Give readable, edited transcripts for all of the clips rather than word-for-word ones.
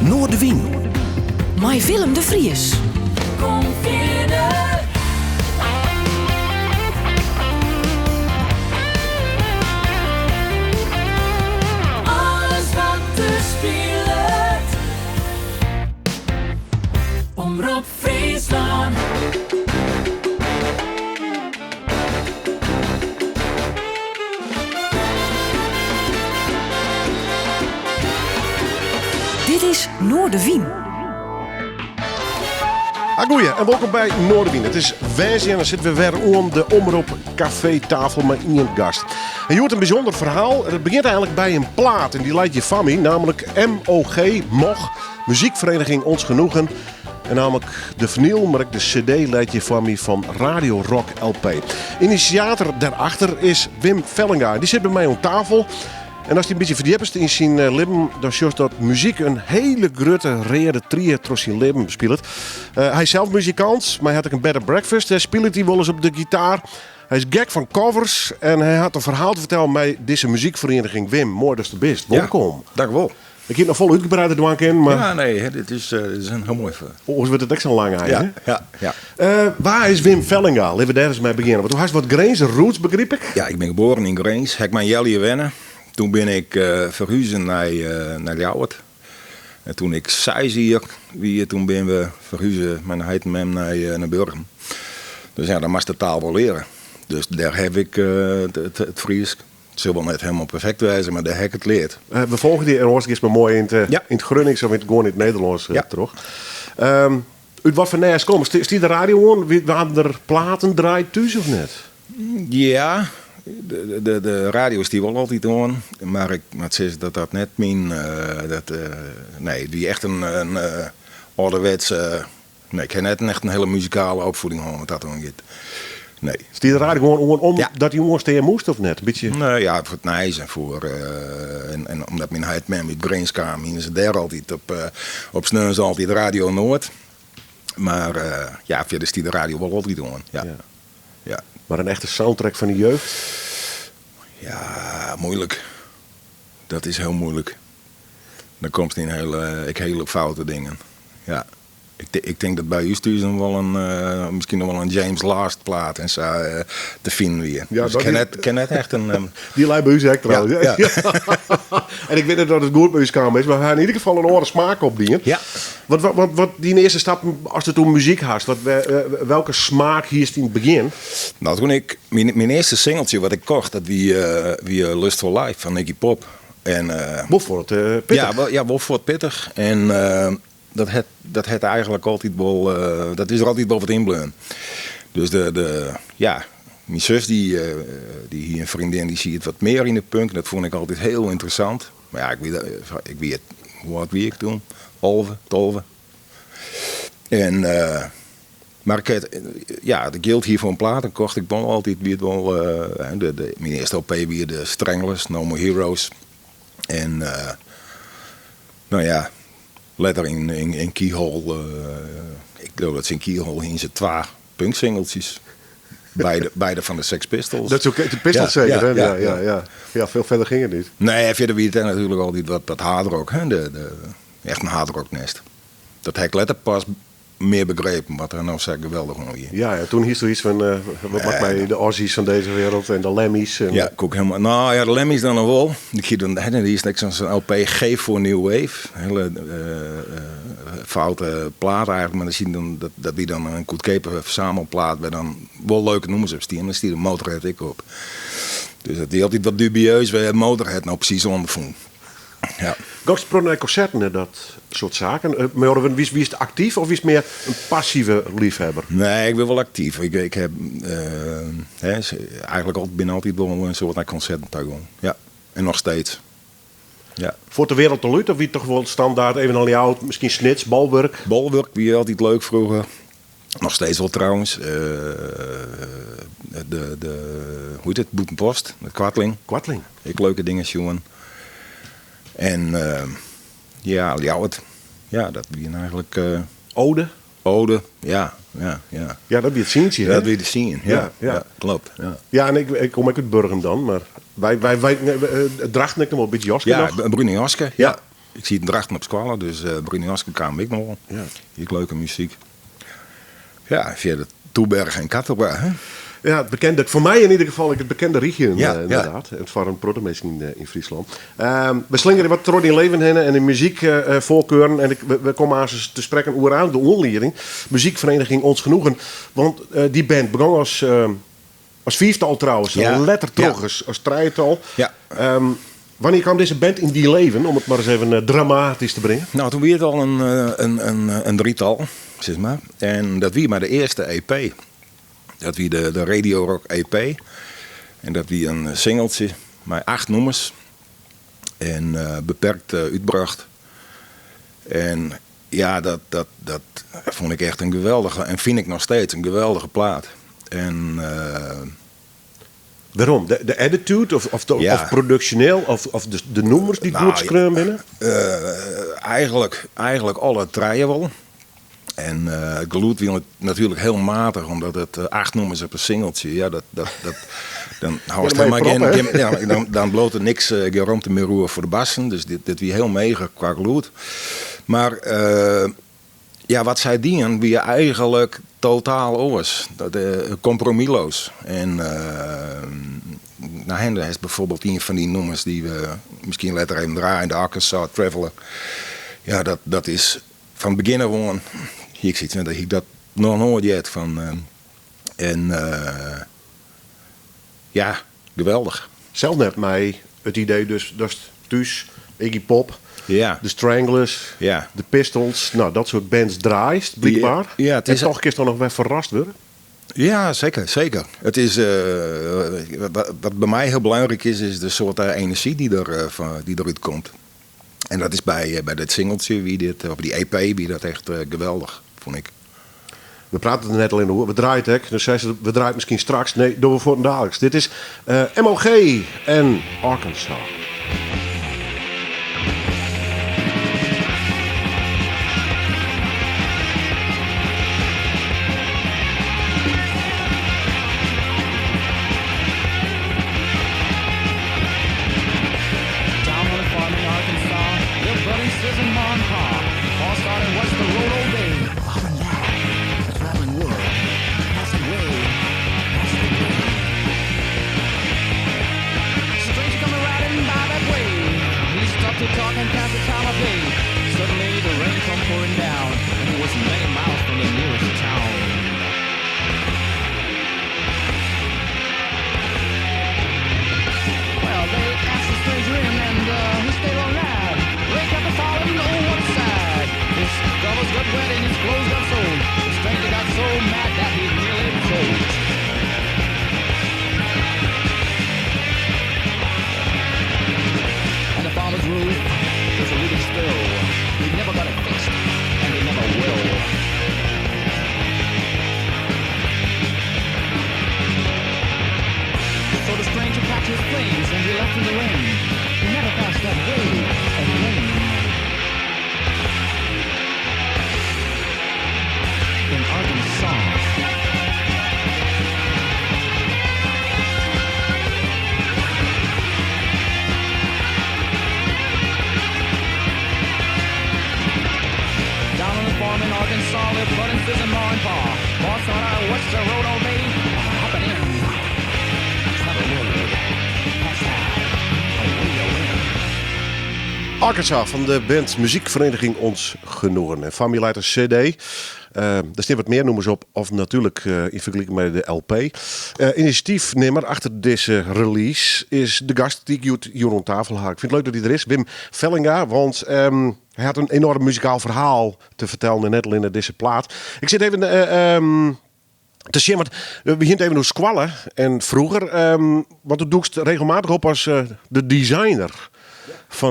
Noardewyn. Mei Willem de Vries. Kom fierder. Alles wat der spilet. Omrop Fryslân. Dit is Noardewyn. Agoeie en wolkom by Noardewyn. It is woansdei en dan sitte we wer oan de Omrop kafeetafel mei ien gast. En hjoed in bysûnder ferhaal. It begjint eigenlik by in plaat en dy leit hjir foar my, nammentlik MOG, MOG, Muziekvereniging Ons Genoegen. En nammentlik de finyl, mar ek de CD leit hjir foar my fan Radio Rock LP. Inisjator dêrachter is Wim Vellinga. En dy sit by my oan tafel. En ast dy in bytsje ferdjippest yn syn eh, libben, dan sjochst dat muzyk in hiele grutte reade tried troch syn libben spilet. Eh, hy is sels muzikant, mar hy hat ek in bed and breakfast. Dêr spilet hy wolris op de gitaar. Hy is gek fan covers en hy hat in ferhaal te fertellen mei dizze muzykferieniging. Wim, moai datst der bist. Wolkom. Ja, dankjewol. Ik hie it noch folle útgebreider dwaan kinnen, mar... Ja, nee, dit is, eh, dit is in hiel moai ferhaal. Oars wurdt it ek sa'n lang ein, Ja, hè? ja, ja. Eh, wa is Wim Vellinga? Litte we dêr ris mei begjinne. Want do hast wat Grinzer roots, begryp ik? Ja, ik bin geboren yn Grins. Ha ik mar in healjier wenne. Toen bin ik eh, ferhuze nei, eh, nei Ljouwert. En toen ik seis jier wie, toen bin we ferhuze mei heit en mem nei, eh, nei Burgum. Dus ja, dan moatst de taal wol leare. Dus dêr ha ik eh, it, it, it Frysk. It sil wol net hielendal perfekt wêze, mar dêr ha ik it leard. Eh, we folgje dy en oars giest mar moai yn it, Ja. yn it Grunnings of yn it, gewoan yn it Nederlânsk eh, Ja. troch. Ehm, út wat foar nêst komst? Stie de radio oan? Wie- Waarden der platen draaid thús of net? Ja, de, de, de radio stie wol altyd oan, mar ik moat sizze dat dat net myn. eh, dat, eh, nee, it wie echt in, in eh, âlderwetse. Nee, ik ha net echt in hiele muzikale opfieding hân wat dat oangiet. Nee. Stie de radio gewoan oan Ja. omdat dy oanstean moast of net? In bytsje. Nee, ja, foar it nijs en foar eh, en, en omdat myn heit en mem út Grins kamen, hiene se dêr altyd op, eh, op sneons altyd Radio Noord. Mar eh, ja, fierder stie de radio wol altyd oan. Ja. Ja. Ja. Mar in echte soundtrack fan de jeugd? Ja, moeilijk. Dat is hiel moeilijk. Dan komst yn hiele, ek hiele foute dingen. Ja. Ik, ik tink dat by ús thús noch wol in, eh, miskien noch wol in James Last plaat en sa eh, te finen wie. Ja, dus dat ik kin die- net, kin net echt in... ehm, Dy lei by ús ek trouwens. Ja, ja. En ik wit net oft it goed by ús kaam is, mar we ha yn ieder gefal in oare smaak opdien. Ja. Wat, wat, wat, wat dyn earste stappen ast it oer muzyk hast, wat, eh, welke smaak hiest yn it begjin? Nou, toen ik, myn, myn earste singeltsje wat ik kocht, dat wie, eh, wie eh, Lust for Life fan Iggy Pop. En, eh, Wol fuort eh, pittich. Ja, wol, ja, wol fuort pittich. En eh, dat het, dat het eigenlik altyd wol, eh, dat is der altyd wol wat yn bleaun. Dus de, de, ja, myn sus dy, eh, dy hie in freondin dy siet wat mear yn de punk. Dat fûn ik altyd hiel ynteressant. Mar ja, ik wie, ik wie, hoe âld wie ik toen? 11, 12. En, eh, mar ik het, ja, de jild hie foar in plaat, dan kocht ik wol altyd, wie it wol, eh, de, de, myn earste LP wie de Stranglers, No More Heroes. En, eh, no ja, letter yn, yn, yn Keyhole, eh, ik leau dat se yn Keyhole hiene se twa punksingeltsjes. Beide, beide fan de Sex Pistols. Dat is oké, de Pistols Ja, zeker, ja, hè? Ja, ja, ja, ja. Ja, veel verder ging het niet. Nee, fierder wie it natuerlik altyd wat, wat hardrock, hè? De, de, echt in hardrocknest. Dat ha ik letter pas mear begrepen, wat der no sa geweldich oan wie. Ja, ja, toen hiest yts fan, eh, wat maakt mij de Ozzy's van deze wereld en de Lemmys. En, Ja, ik ook helemaal. Nou ja, de Lemmys dan nog wel. Ik gie dan, hè, die is niks als een LP G voor New Wave. Een hele eh, eh, foute plaat eigenlijk. Maar dan zie je dan, dat, dat wie dan in goedkeape fersamelplaat wêr dan wol leuke nûmers op stiene. Dan stie de Motorhead ek op. Dus dat wie altyd wat dubieus wêr Motorhead no presys ûnder fûn. Ja. Giest in protte nei konserten en dat soart saken. Eh, mar wiest, wiest aktyf of wiest mear in passive leafhawwer? Nee, ik bin wol aktyf. Ik, ik ha eh, hè, eigenlik al, bin altyd wol in soad nei konserten ta gien. Ja. En noch steeds. Ja. Fuort de wereld al út of wie it toch wol standaard even in Ljouwert, miskien Snits, Bolwurk? Bolwurk wie altyd leuk froeger. Noch steeds wol trouwens. Eh, de, de, hoe hjit it? Bûtenpost, de Koartling. Koartling. Ek leuke dingen sjoen. En eh, ja, Ljouwert. Ja, dat wie eigenlik eh, Ode? Ode. Ja, ja, ja. Ja, dat wie it sientsje, hè? Dat wie de scene. Ja, Ja, ja. ja. klopt. Ja, Ja, en ik, ik kom ek út Burgum dan, mar wy, wy, wy, nee, eh, Drachten ek noch wol in bytsje Joske ja noch. Bruningaske. Ja. Ik siet yn Drachten op skoalle, dus Bruno Janske kaam ek noch. Ja. Ek leuke muzyk. Ja, en fierder Toeberg en Kattoba, hè? Ja, it bekende, foar my yn ieder gefal ek it bekende rychje Ja, ja. ynderdaad. En foar in protte minsken yn Fryslân. We slingere wat troch dyn leven hinne en de muzykfoarkeuren. En we komme aanst te sprekken oer aan de oanlieding. Muziekvereniging Ons Genoegen. Want dy band begûn as fiiftal trouwens. Ja. Letter troch Ja. as trijetal. Ja. Wannear kaam dizze band yn dyn leven, om it mar ris even dramatysk te bringen? No, doe wie it al in drietal, sis mar. En dat wie mar de earste EP. Dat wie de Radio Rock EP. En dat wie in singeltsje mei 8 nûmers. En beperkt útbrocht. En ja, dat fûn ik echt in geweldige, en fyn ik noch steeds in geweldige plaat. En Wêrom? De attitude Ja. of produksjoneel of de nûmers dy't goed skreaun binne? Eigenlijk alle trije wol. En it gelûd wie natuerlik hiel matich, omdat it 8 nûmers op in singeltsje, ja, dat, dat, dat, dan hâldst Ja, dan helemaal ben je geen, prop, hè? geen, ja, dan, dan bliuwt der niks, gjin romte mear oer foar de bassen. Dus dit wie hiel meager kwa gelûd. Mar ja, wat sy dienen wie eigenlijk totaal oars. Dat compromisloos. En nou, Hende is bijvoorbeeld een van die nummers die we misschien later even draaien, de Arkansas Traveler. Ja, dat is van het begin af aan, hier ik zit, dat ik dat nog nooit jet van en ja, geweldig. Zelf net mij het idee dus dat is thuis, Iggy Pop, Ja. de Stranglers, Ja. de Pistols, nou, dat soort bands draait, blijkbaar. Ja, het En is toch kun je dan nog weer verrast worden? Ja, zeker, zeker. Het is, wat bij mij heel belangrijk is, is de soort energie die eruit komt. En dat is bij dit singeltje, wie dit, of die EP, wie dat echt geweldig, vond ik. We praten er net al in de hoor. We draaien het, hè. Dus zei ze, we draaien het misschien straks. Nee, doen we voor het dadelijks. Dit is MOG en Arkansas. Down on the farm in Arkansas, little buddy says in Ma and Pa. All started what's the road old day. Up and down, the traveling world. That's the way, that's the way. Stranger coming riding by that way. He stopped to talk and pass the time of day. Suddenly the rain come pouring down, and he was many miles from the nearest town. Well, they asked the stranger in, and he stayed all night. Rain kept falling on one side. His covers got wet and his clothes got soaked. The stranger got so mad that he nearly choked. And the farmer's roof was a leaking still. He never got it fixed, and he never will. So the stranger packed his things and he left in the rain. He never passed that way again. In Arkansas. Down on the farm in Arkansas, lived Bud and Susan, Ma and Pa. Ma thought I watched the road all day, hopping in. Travel road, past that, away, away. Arkansas van de band Muziekvereniging Ons Genoegen. En Family Leiter CD. Daar staan wat meer nummers op. Of natuurlijk in vergelijking met de LP. Initiatiefnemer achter deze release is de gast die ik hier rond tafel haal. Ik vind het leuk dat hij er is, Wim Vellinga. Want hij had een enorm muzikaal verhaal te vertellen. En net al in deze plaat. Ik zit even te zien, want we beginnen even over squallen. En vroeger, want du doekst regelmatig op als de designer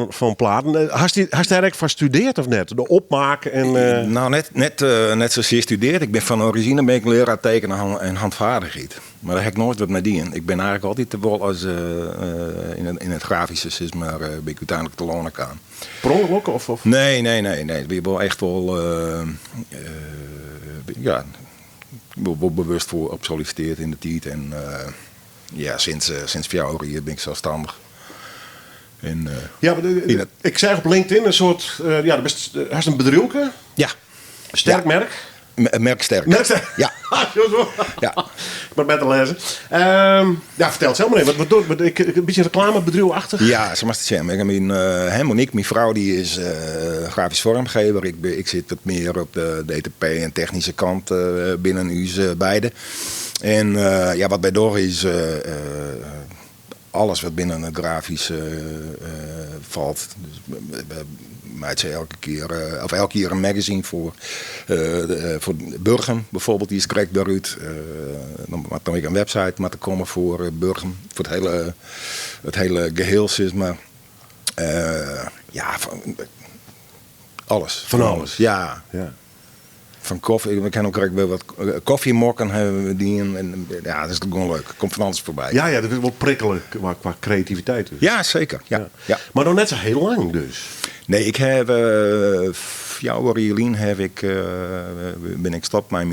van platen. Hast daar ook van gestudeerd of net? De opmaak en Nou, net zozeer gestudeerd. Ik ben van origine ben ik leraar tekenen en handvaardigheid. Maar daar heb ik nooit wat mee dien. Ik ben eigenlijk altijd wel als in het grafische, zeg maar, ben ik uiteindelijk te lonen aan. Per ongeluk of? Nee, nee, nee, nee. Ik ben wel echt wel ja, wel, wel bewust voor op solliciteerd in de tijd. En ja, sinds 4 jaar ben ik zelfstandig. En, Ja, maar in het- ik zag op LinkedIn een soort, ja, bist, hast in bedriuwke. Ja. Sterk Ja. merk. Merksterk. Merksterk. Ja. Zo. Ja. Maar met te lezen. Ja, vertel het zelf maar even. Wat, wat, wat, ik, een beetje reclamebedrijfachtig. Ja, zo mag het zijn. Ik heb mijn, hè, Monique, mijn vrouw, die is grafisch vormgever. Ik zit wat meer op de DTP en technische kant binnen u beiden. En ja, wat wij doen is alles wat binnen het grafische valt. Dus we maken elke keer of elk jaar een magazine voor Burgum bijvoorbeeld, die is correct daaruit. Dan maak ik een website maar te komen voor Burgum, voor het hele geheel, zeg maar. Ja, van, alles. Van alles. Ja. Ja. Van koffie, we kennen ook correct wel wat koffiemokken hebben we die en ja, dat is gewoon leuk. Komt van alles voorbij. Ja, ja, dat is wel prikkelen qua creativiteit dus. Ja, zeker. Ja, Ja. ja. Maar nog net zo heel lang dus. Nee, ik heb, jou, Aurelien, heb ik ben ik gestopt met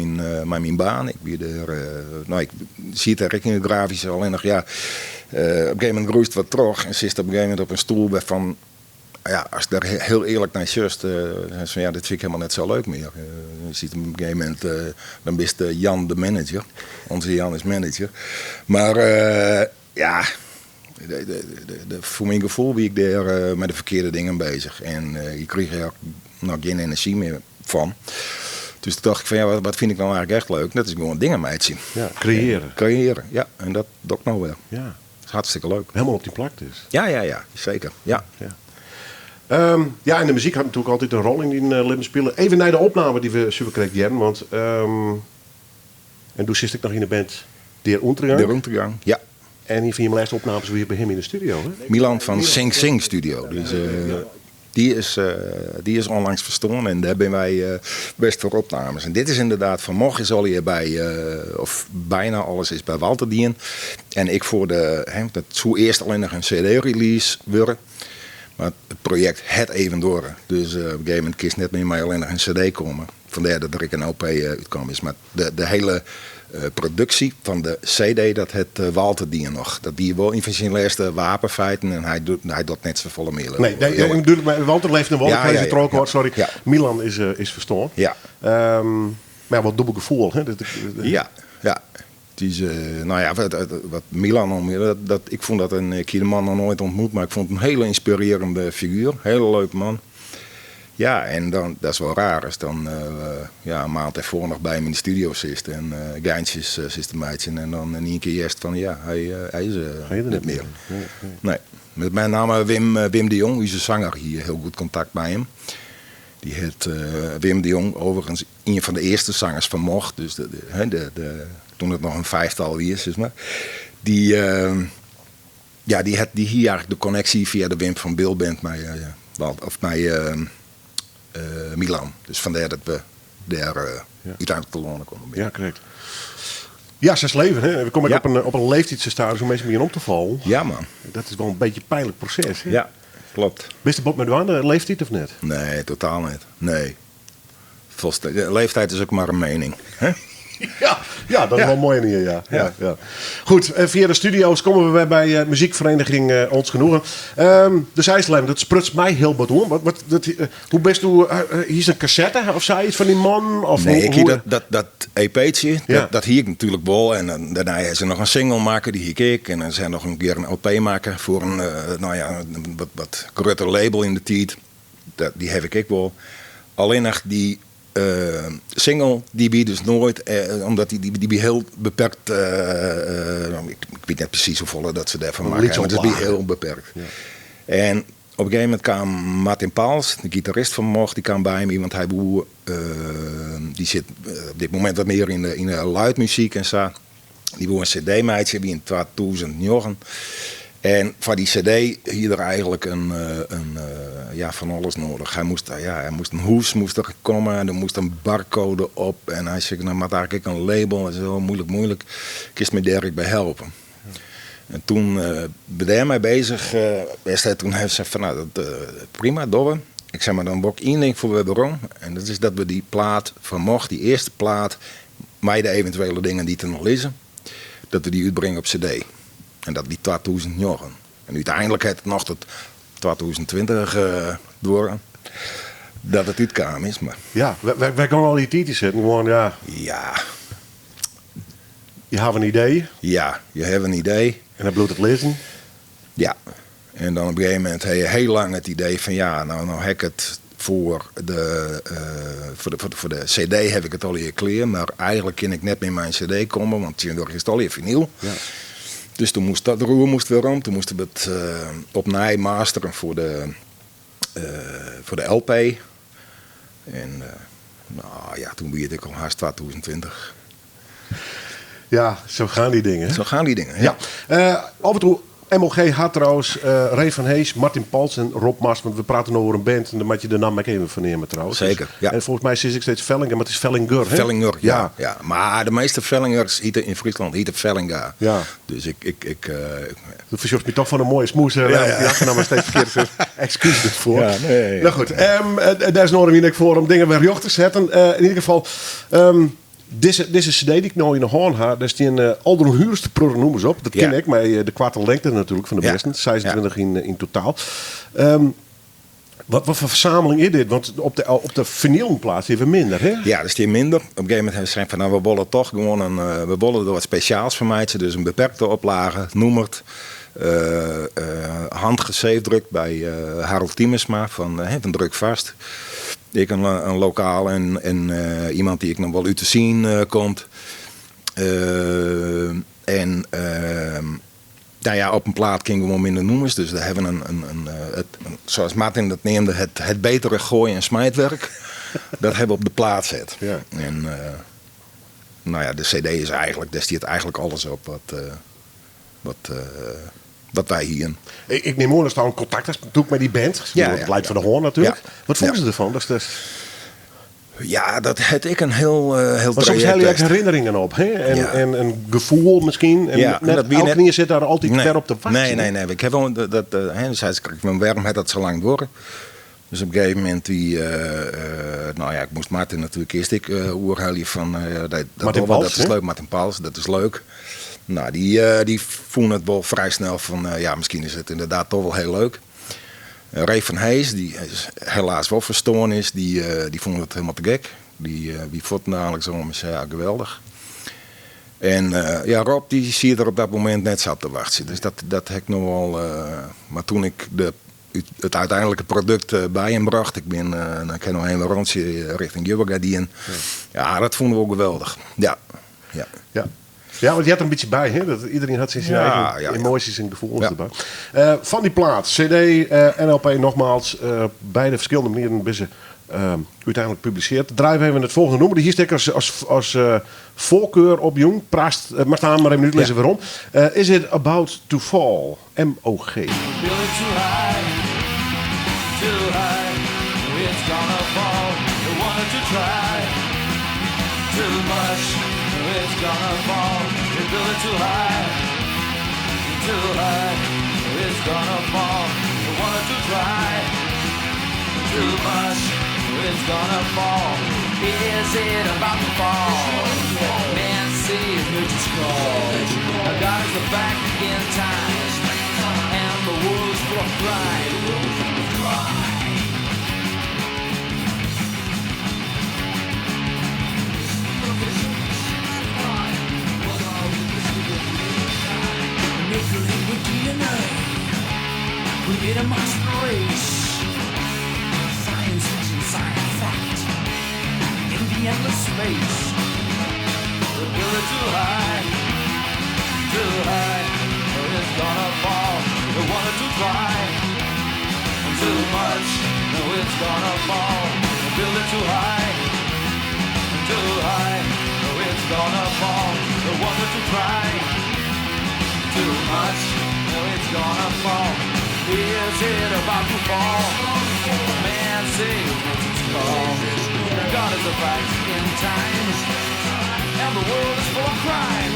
mijn baan. Ik ben er nou, ik zie het er in het grafische alleen nog, ja, op een gegeven moment groeit het wat terug en zit op een gegeven moment op een stoel waarvan, ja, als ik daar heel eerlijk naar just, dan zeg ik van, ja, dit vind ik helemaal net zo leuk meer. Je ziet op een gegeven moment, dan is de Jan de manager. Onze Jan is manager. Maar ja, voor mijn gevoel ben ik daar met de verkeerde dingen bezig. En ik kreeg er nog geen energie meer van. Dus toen dacht ik van, ja, wat vind ik nou eigenlijk echt leuk? Dat is gewoon dingen meidje. Ja, creëren. En creëren, ja. En dat doe ik nou wel. Ja. Dat is hartstikke leuk. Helemaal op die plak dus. Ja, ja, ja. Zeker, ja. Ja. Ja, en de muziek had natuurlijk altijd een rol in die leven spelen. Even naar de opname die we super kregen, Jen, want en toen zit ik nog in de band Der Untergang. Der Untergang, ja. En hier van je laatste opnames weer bij hem in de studio, hè? Milan van Sing Sing Studio. Dus die is onlangs verstoren en daar ben wij best voor opnames. En dit is inderdaad, vanmorgen is al hier bij, of bijna alles is bij Walter Dien. En ik voor de, hè, dat zou eerst alleen nog een C D-release worden. Maar het project het even door. Dus op een gegeven moment kist net meer mij alleen nog een cd komen. Vandaar dat er een LP uitkwam is. Maar de hele productie van de cd, dat het Walter Dien nog. Dat die wel een van zijn laatste wapenfeiten. En hij doet net zijn volle middelen. Nee, nee, ik bedoel, maar Walter leeft nog wel. Ja, Ik lees ja, het ja, er ook ja. hoor, sorry. Ja. Milan is verstoord. Ja. Maar ja, wat dubbel gevoel. Hè? Dat Ja, ja. Het is nou ja, wat, wat, wat Milan om, dat, dat, ik vond dat een, ik heb de man nog nooit ontmoet, maar ik vond het een hele inspirerende figuur. Hele leuk man. Ja, en dan, dat is wel raar als dan ja, een maand ervoor nog bij hem in de studio zit en geintjes zit te meidje en dan in één keer eerst van ja, hij is Hij is er niet niet meer. meer. Nee, nee. Nee. Met mijn naam Wim de Jong, onze zanger hier, heel goed contact bij hem. Die heet Wim de Jong, overigens een van de eerste zangers van Mocht. Dus toen het nog een vijftal is, zeg maar. Die ja, die had, die hier eigenlijk de connectie via de Wim van Bill Band met Walt, of met Milan. Dus vandaar dat we daar uiteindelijk te Londen konden. Ja, correct. Ja, zes leven. Hè? We komen op een leeftijd te staan om mensen meer om te vallen. Ja, man. Dat is wel een beetje een pijnlijk proces. Hè? Ja, klopt. Bist de Bob met de leeftijd of net? Nee, totaal niet. Nee. Volstrekt. De leeftijd is ook maar een mening. Hè? Ja, ja, dat is wel mooi in hier, ja. Ja, ja. Goed, via de studio's komen we weer bij muziekvereniging Ons Genoegen. De Zijslijm, dat sprutst mij heel wat om. Hoe best u hier is een cassette of zoiets van die man? Of Nee, hoe, ik hier hoe dat E P'tje, dat hier ik natuurlijk wel. En dan, daarna is er nog een single maken, die hier ik. En dan zijn er nog een keer een LP maken voor een een wat groter label in de tijd. Die heb ik ook wel. Alleen nog die single, die wie dus nooit, omdat die wie heel beperkt, ik weet net precies hoeveel dat ze daarvan Een maken, liedje maar het is oplagen. heel beperkt. En op een gegeven moment kwam Martin Paals, de gitarist van Mocht, die kwam bij me, want hij boer die zit op dit moment wat meer in de luidmuziek en zo. Die boer een cd-meidje, die in 2009. En van die cd hier er eigenlijk van alles nodig. Hij moest een hoes moest er komen, en er moest een barcode op. En hij zei, nou, maar daar heb ik een label, dat is heel moeilijk, moeilijk. Ik is me daar bij helpen. En toen ben ik mij bezig. Best, toen heeft ze van, nou, dat prima, door. Ik zei, maar dan word ik één ding voor we waarom. En dat is dat we die plaat van Mocht, die eerste plaat, mij de eventuele dingen die er nog liggen, dat we die uitbrengen op cd. En dat die 2009. En uiteindelijk het nog tot 2020 duorre dat it útkaam is. Mar Ja, wêr gong al dy tiid yn sitten? Gewoan, ja. Ja. Je hawwe in idee. Ja, je hawwe in idee. En dan bliuwt it lizzen. Ja. En dan op in gegeven momint ha je hiel lang it idee fan ja, no, no ha ik it foar de, foar de CD ha ik it allegear klear, mar eigenlik kin ik net mear mei in CD komme, want tsjintwurdich is it allegear finyl. Ja. Dus toen moast dat roer moast werom, toen moasten we it opnij masteren foar de LP. En nou ja, toen wie it ek al hast 2020. Ja, zo gaan die dingen. Zo gaan die dingen, ja. Ja. Af en toe, MOG had trouwens Ray van Hees, Martin Pals en Rob Mast. Want we praten over een band en dan moet je de naam ook even vernemen trouwens. Zeker, ja. En volgens mij zit ik steeds Vellinger, maar het is Vellinger, hè? Vellinger, ja, Ja. ja. Maar de meeste Vellingers hieten in Friesland hieten Vellinga. Ja. Dus ik Dat verzorgt me toch van een mooie smoes. Ja, ja. Die achternaam maar steeds verkeerd is. Excuus ervoor. Ja, nee, ja. Nou goed, daar is nog een voor om dingen weer recht te zetten. In ieder geval, deze cd die ik nou in de hand had, daar staan Aldron Huurste pronoemers op. Dat ken ik, maar de kwarte lengte natuurlijk van de beesten. 26 in totaal. Wat voor verzameling is dit? Want op de vinylplaat even minder, hè? Ja, dat is die minder. Op een gegeven moment hebben ze gezegd van, nou, we willen toch gewoon we willen er wat speciaals van maken. Dus een beperkte oplage, noem het. Handgezeefdrukt bij Harold Tiemersma van Druk Vast. Ik een lokaal en iemand die ik nog wel uit te zien komt. En nou ja, op een plaat gingen we gewoon minder noemers. Dus daar hebben we het, zoals Martin dat neemde, het betere gooi- en smijtwerk. Dat hebben we op de plaat gezet. En nou ja, de cd is eigenlijk, daar staat eigenlijk alles op wat wij hier. Ik neem aan dat er een contact is natuurlijk met die band. Het leidt van de hoorn natuurlijk. Wat vonden ze ervan? Dat is dus Ja, dat had ik een heel Maar soms traject heb je best. herinneringen op, hè? En een gevoel misschien. En Ja, net en dat wie elk net nier zit daar altijd Nee. ver op te wachten. Nee, nee, nee. Ik heb wel dat, dat, hè, dus hij zei, ik, maar waarom had dat zo lang door? Dus op een gegeven moment die, nou ja, ik moest Martin natuurlijk eerst ik oorhalen van dat, dat Martin wel, Pals, dat is hè? leuk, Martin Pals, dat is leuk. Nou, die vonden het wel vrij snel van, ja, misschien is het inderdaad toch wel heel leuk. Ray van Hees, die is helaas wel verstoorn is, die vond het helemaal te gek. Die vond het namelijk zo om zei, ja, geweldig. En ja, Rob, die zie je er op dat moment net zat te wachten. Dus dat heb ik nog wel. Maar toen ik het uiteindelijke product bij hem bracht, ik ben nou, ik heb nog een rondje richting Jubbelgardien. Ja, dat vonden we ook geweldig. Ja. Ja. Ja. Ja, want je had er een beetje bij, hè? Dat iedereen had zijn eigen emoties en gevoelens erbij. Van die plaat, CD, NLP nogmaals, beide verschillende manieren hebben ze uiteindelijk publiceerd. Drijven we even het volgende nummer. Die hier steek als voorkeur op jong. Praast maar staan maar even uitlezen waarom. Is it about to fall? MOG. Feel it too high, too high. It's gonna fall. You wanted to try too much. It's gonna fall. You build it too high, too high. It's gonna fall. You wanted to try too much. It's gonna fall. Is it about to fall? Man sees nature's call. God is the back in time, and the world's full of crime. Nuclear with DNA, create a monster race. Science fiction, science fact, in the endless space. The build it too high, too high, or it's gonna fall. They wanted to try too much, no, it's gonna fall. They build it too high, too high, no, it's gonna fall. They wanted to try too much, no, it's gonna fall. Is it about to fall? Man says it's called. God is a fact in time, and the world is full of crime.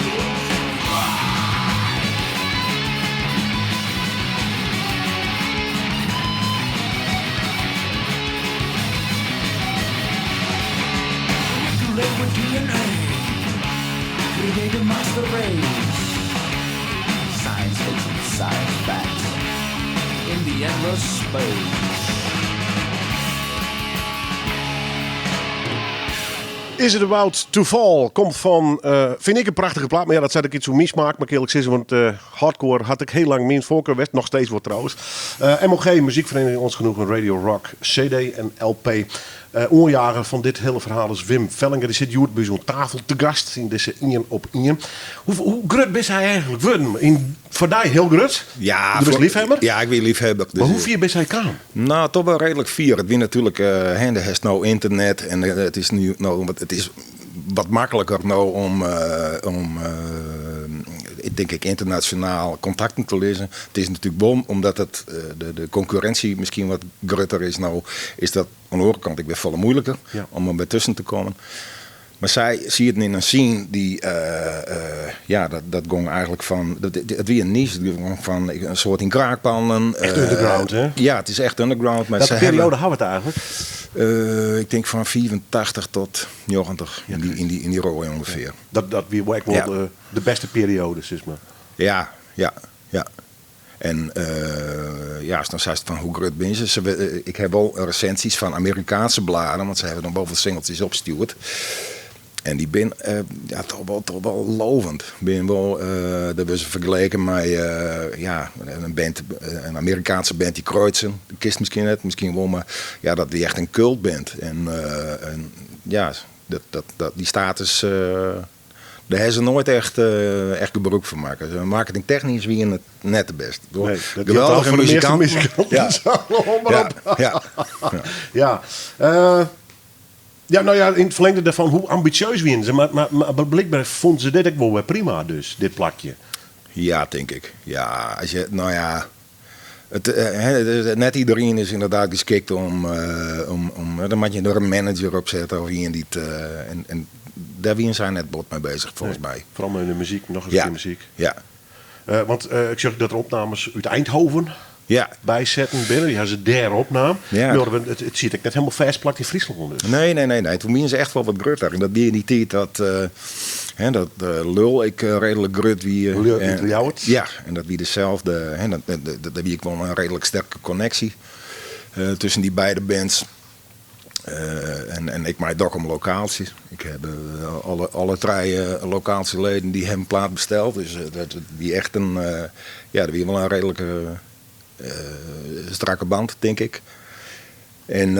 Liquid DNA, create a master race. Science fiction, science fact, in in the endless space. Is It About To Fall komt fan, eh, vind ik een prachtige plaat. Maar ja, dat zei ik iets hoe mijn smaak, maar ik eerlijk zeggen, want eh, hardcore had ik heel lang mijn voorkeur west, nog steeds wordt trouwens. Eh, MOG, Muziekvereniging Ons Genoegen, Radio Rock, CD en LP. Eh oorjager van dit hele verhaal is Wim Vellinger. Die zit hjoed by zo'n tafel te gast in deze Ien op Ien. Hoe, hoe grut is hij eigenlijk worden? In, voor die heel grut? Ja, Du bist liefhebber? Ja, ik ben liefhebber. Dus, Maar hoe vier is hij kwam? Nou, toch wel redelijk fier. Het wie natuurlijk, hè, er is nou internet en het is nu, nou, want het is wat makkelijker nou om, om ik denk ik, internationaal contacten te lezen. Het is natuurlijk bom, omdat het, de concurrentie misschien wat groter is nou, is dat aan de andere kant ik weer volle moeilijker Ja. om er bij tussen te komen. Maar zij zie het in een scene die, ja, dat, dat ging eigenlijk van, dat, het wie een niche, het ging van een soort in kraakpanden. Echt underground, hè? Ja, het is echt underground. Maar Welke ze periode hebben, hadden we het eigenlijk? ik denk van 84 tot 90, in die rooi ongeveer. Dat, dat wie wel Ja. de beste periode, zeg maar. Ja, ja, ja. En ja, als dan zei ze van hoe groot ben ze? Ik heb wel recensies van Amerikaanse bladen, want ze hebben dan boven singeltjes opgestuurd. En die ben ja, toch wel lovend. Ben wel, dat hebben ze vergeleken met ja, een band, een Amerikaanse band die Kreuzen. De kist misschien net, misschien wel, maar ja, dat die echt een cultband. En, en ja, dat, die status, daar hebben ze nooit echt gebruik van maken. Ze Marketingtechnisch wie het net de beste. Nee, dat Geweldige van de meeste muzikanten. muzikanten. Ja. Zo, maar Ja, op. ja, ja. Ja. Ja, nou ja, in het verlengde daarvan, hoe ambitieus wie ze. Maar blijkbaar vonden ze dit ook wel weer prima, dus, dit plakje. Ja, denk ik. Ja, als je, nou ja. Het, hè, net iedereen is inderdaad geschikt om, dan moet je er een manager op zetten of iemand die het, en daar wie zijn net bot mee bezig, volgens mij. Vooral in de muziek, nog eens Ja. in de muziek. Ja. Want ik zag dat er opnames uit Eindhoven Ja. bijzetten binnen. Die hebben ze derde opname. Ja. Maar het ziet ik net helemaal vastplakt in Friesland dus. Nee, nee, nee, nee. Toen waren ze echt wel wat grutter. En dat die in die tijd dat, hè, dat lul ik redelijk grut wie. Lul uit Ljouwert. Ja, en dat wie dezelfde. Hè, dat wie ik wel een redelijk sterke connectie tussen die beide bands. En ik maak ook om locaties. Ik heb alle drie locatieleden die hem plaat besteld. Dus dat wie echt een, ja, dat wie wel een redelijke strakke band, denk ik. En,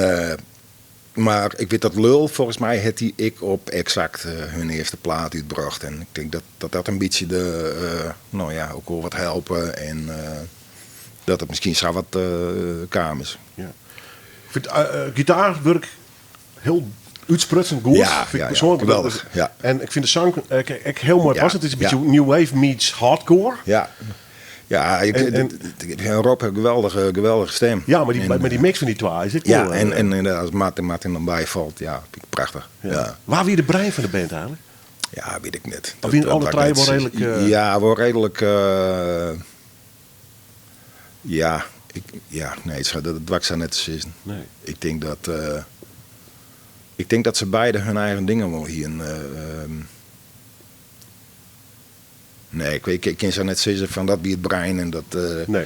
maar ik weet dat Lul, volgens mij, had die ik op exact hun eerste plaat uitbracht. En ik denk dat dat, dat een beetje de, nou ja, ook wel wat helpen. En dat het misschien zo wat kamers. Ja. Ik vind gitaarwerk heel uitsprutsend goed. Ja, vind ik ja, ja, persoonlijk. geweldig, ja. En ik vind de zang ik heel mooi Ja, passen. Het is een ja. beetje new wave meets hardcore. Ja. Ja, ik, En- Rob heeft een geweldige stem. Ja, maar die, En, maar die mix van die twee is het Ja, cool, en inderdaad, als Martin dan bijvalt, ja, vind ik prachtig. ja. Ja. Waar wie de brein van de band eigenlijk? Ja, weet ik net. Of wie alle dat drie net wel redelijk, Ja, wel redelijk... ja, ik, ja, nee, het zou, dat, dat zou net te zijn. Nee. Ik denk dat... ik denk dat ze beide hun eigen dingen wel hier... nee, ik weet, ik ken ze net zeggen van dat wie het brein en dat... Nee.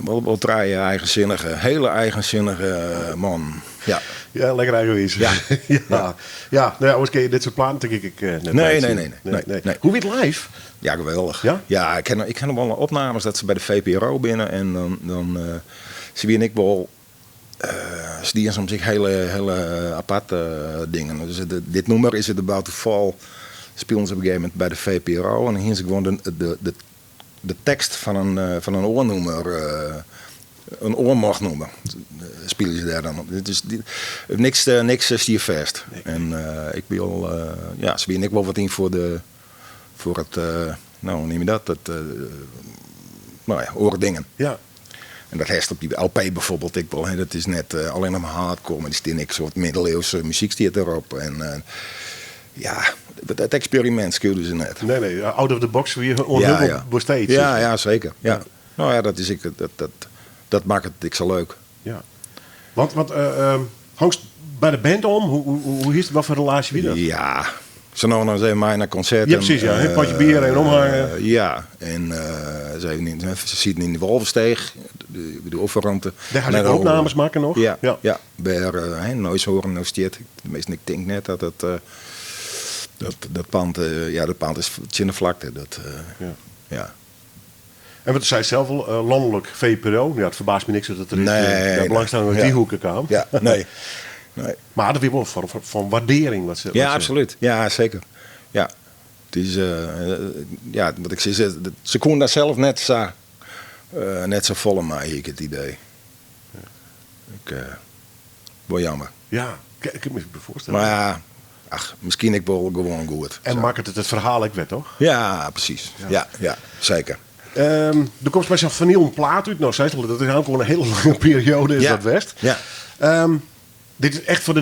Wel drie eigenzinnige, hele eigenzinnige man. Ja. Ja, lekker eigenwijs. Ja. ja. Ja, nou ja, anders ken je dit soort platen denk ik net Nee, bij nee, zien. nee, nee, nee, nee. Hoe wie het live? Ja, geweldig. Ja? Ja, ik ken nog wel opnames dat ze bij de VPRO binnen en dan zie en ik wel. Ze die soms zich hele, hele aparte dingen. Dus dit nummer is het About to Fall. Speelden ze op een gegeven moment bij de VPRO en dan gingen ze gewoon de tekst van een oornoemer, een oormorgnummer, spelen ze daar dan op. Het is die, niks is hier vast. En ik wil, ja, ze en ik wel wat in voor de, voor het, nou, hoe neem je dat? Het, nou ja, oordingen. Ja. En dat herst op die LP bijvoorbeeld ik wel. Hè, dat is net alleen nog maar hardcore, maar die is niks soort middeleeuwse muziek stiert erop. En ja, het experiment speelden ze net. Nee, nee, out of the box weer onhulp ja. besteed. Ja, ja, zeker. Ja. Nou ja, dat is ik, dat maakt het ik zo leuk. Ja. Want hangst bij de band om? Hoe is het? Wat voor relatie wie dat? Ja, Ze nou nog eens even mee naar concerten. Ja, precies, ja. Een potje bier en omhangen. Ja, en ze, even in, ze zitten in de Wolvensteeg, de offerruimte. Daar gaan ze ook opnames maken nog? Ja, Ja. ja. Bij Neushoorn, nou stiert. Tenminste, ik denk net dat het, dat pand, ja, dat pand is in de vlakte. Dat, ja. En wat zei zelf al, landelijk VPRO. Ja, het verbaast me niks dat het er is. Nee, De nee. belangstelling uit die hoeken kwam. Ja, nee. Nee. Maar dat weer wel van waardering. Wat ze, Ja, wat ze- absoluut. Ja, zeker. Ja. Het is, ja, wat ik zei, ze konden daar zelf net zo volle maar ik het idee. Ik, wel jammer. Ja, ik kan me voorstellen. Maar ja, ach, misschien ik wel gewoon goed. En Zo. maakt het het verhaal ik werd, toch? Ja, precies. Ja, ja, zeker. Er komt bij zo'n vinyl een plaat uit. Nou, zei ze al, dat is ook al een hele lange periode is dat West. Ja. Dit is echt voor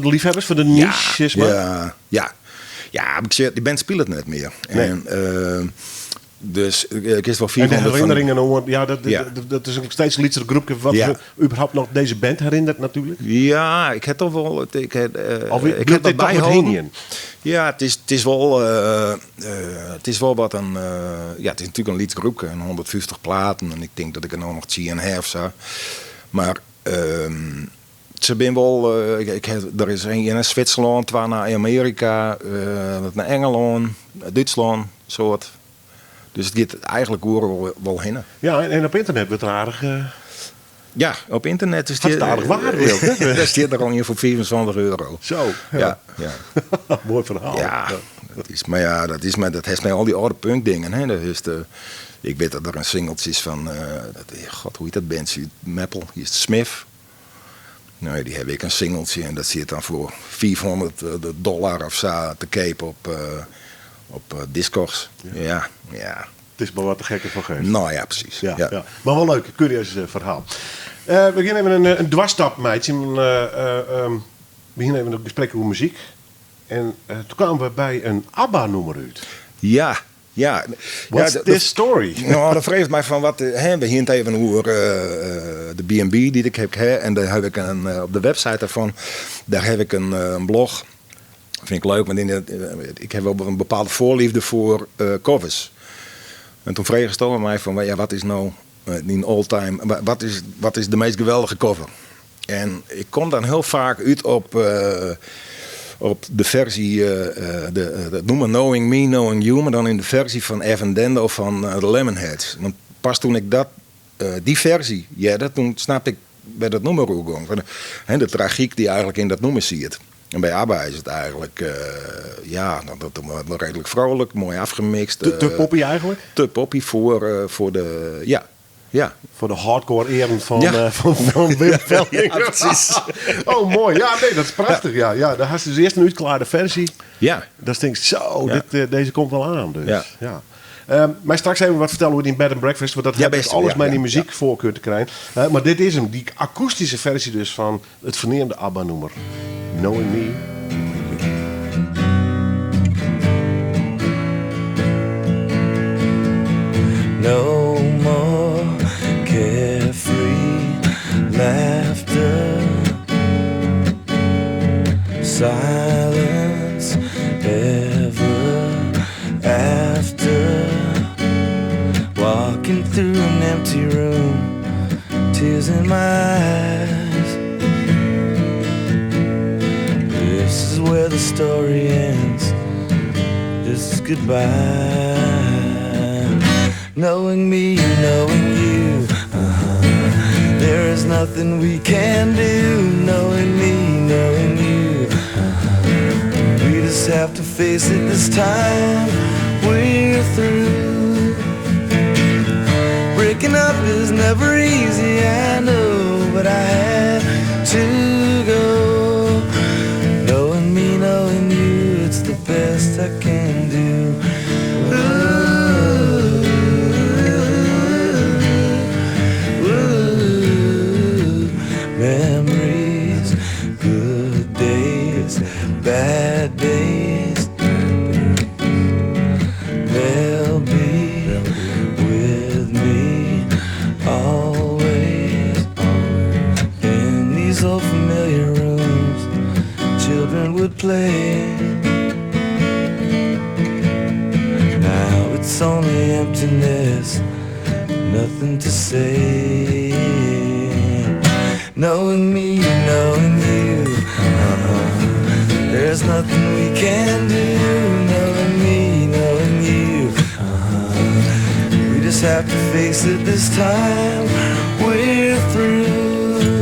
de liefhebbers, voor de niche, zeg maar. Ja, ja. Ja, ik zeg, die band speelt het net meer. Nee. En, dus ik is wel En de 400 van- herinneringen, hoor, ja, Ja. dat is nog steeds een liedse groepje wat Ja. me überhaupt nog deze band herinnert natuurlijk. Ja, ik heb toch wel. Ik heb, Alweer- ik blijft heb dat dit toch wat bijhouden. hingen? Ja, het is wel wat een. Ja, het is natuurlijk een liedgroep en 150 platen en ik denk dat ik er nou nog 10 heb of zo. Maar ze zijn wel. Ik heb, er is een in Zwitserland, twee naar Amerika, wat naar Engeland, Duitsland, soort. Dus het gaat eigenlijk wel heen. Ja, en op internet wordt er aardig. Ja, op internet is Had die het aardig waarde ook, hè? Daar staat er al in voor 24 euro. Zo. Ja, ja. Mooi verhaal. Ja, dat is, maar ja, dat is maar dat heeft mij al die oude punk dingen. Hè. Dat is de, ik weet dat er een singeltje is van, god, hoe heet dat bandje? Metal, hier is de Smith. Nou, die heb ik een singeltje en dat zit dan voor vierhonderd dollar of zo te koop op Discogs. Ja. Ja, ja. Het is maar wat de gekke van geeft. Nou ja, precies. Ja, Ja. ja. Maar wel leuk, curieus verhaal. We gaan even een dwarsstap, meidje. We gaan even een gesprek over muziek. En toen kwamen we bij een ABBA-nummer uit. Ja, ja. What's Ja, this story? Nou, dat vreest mij van wat. Hè, we hint even over de B&B die ik heb. Hè, en daar heb ik een, op de website daarvan, daar heb ik een blog. Vind ik leuk, want ik heb wel een bepaalde voorliefde voor covers. En toen vroeg ze aan mij van, ja, wat is nou die all-time, wat is de meest geweldige cover? En ik kom dan heel vaak uit op de versie, dat noemen we Knowing Me, Knowing You, maar dan in de versie van Evan Dando van de Lemonheads. Want pas toen ik die versie, ja, dat, toen snapte ik bij dat nummer hoe ging. Van de tragiek die eigenlijk in dat nummer zit. En bij ABBA is het eigenlijk, ja, nou, dat, dat, redelijk vrolijk, mooi afgemixt. Te poppy eigenlijk? Te poppy voor de, ja, ja. Voor de hardcore eren Ja. van Wim Velling. Ja, precies. Oh, mooi. Ja, nee, dat is prachtig. Ja, ja, daar had ze dus eerst een uitklaarde versie. Ja. Dat denk ik, zo, Ja. deze komt wel aan. Dus. Ja. Ja. Maar straks even wat vertellen over die bed and breakfast. Want dat Ja, heb ik best, alles ja, met ja, die muziek ja. voorkeur te krijgen. Maar dit is hem, die akoestische versie dus van het verneemde ABBA-nummer. Knowing Me. No more carefree laughter, silence ever after. Walking through an empty room, tears in my eyes. This is where the story ends. This is goodbye. Knowing me, knowing you, uh-huh. There is nothing we can do. Knowing me, knowing you, uh-huh. We just have to face it this time. We're through. Breaking up is never easy, I know, but I had to go. Knowing me, knowing you, it's the best I can do. Ooh, ooh, memories, good days, bad days. They'll be with me always. In these old familiar rooms, children would play. It's only emptiness, nothing to say. Knowing me, knowing you, uh-huh. There's nothing we can do. Knowing me, knowing you, uh-huh. We just have to face it this time. We're through.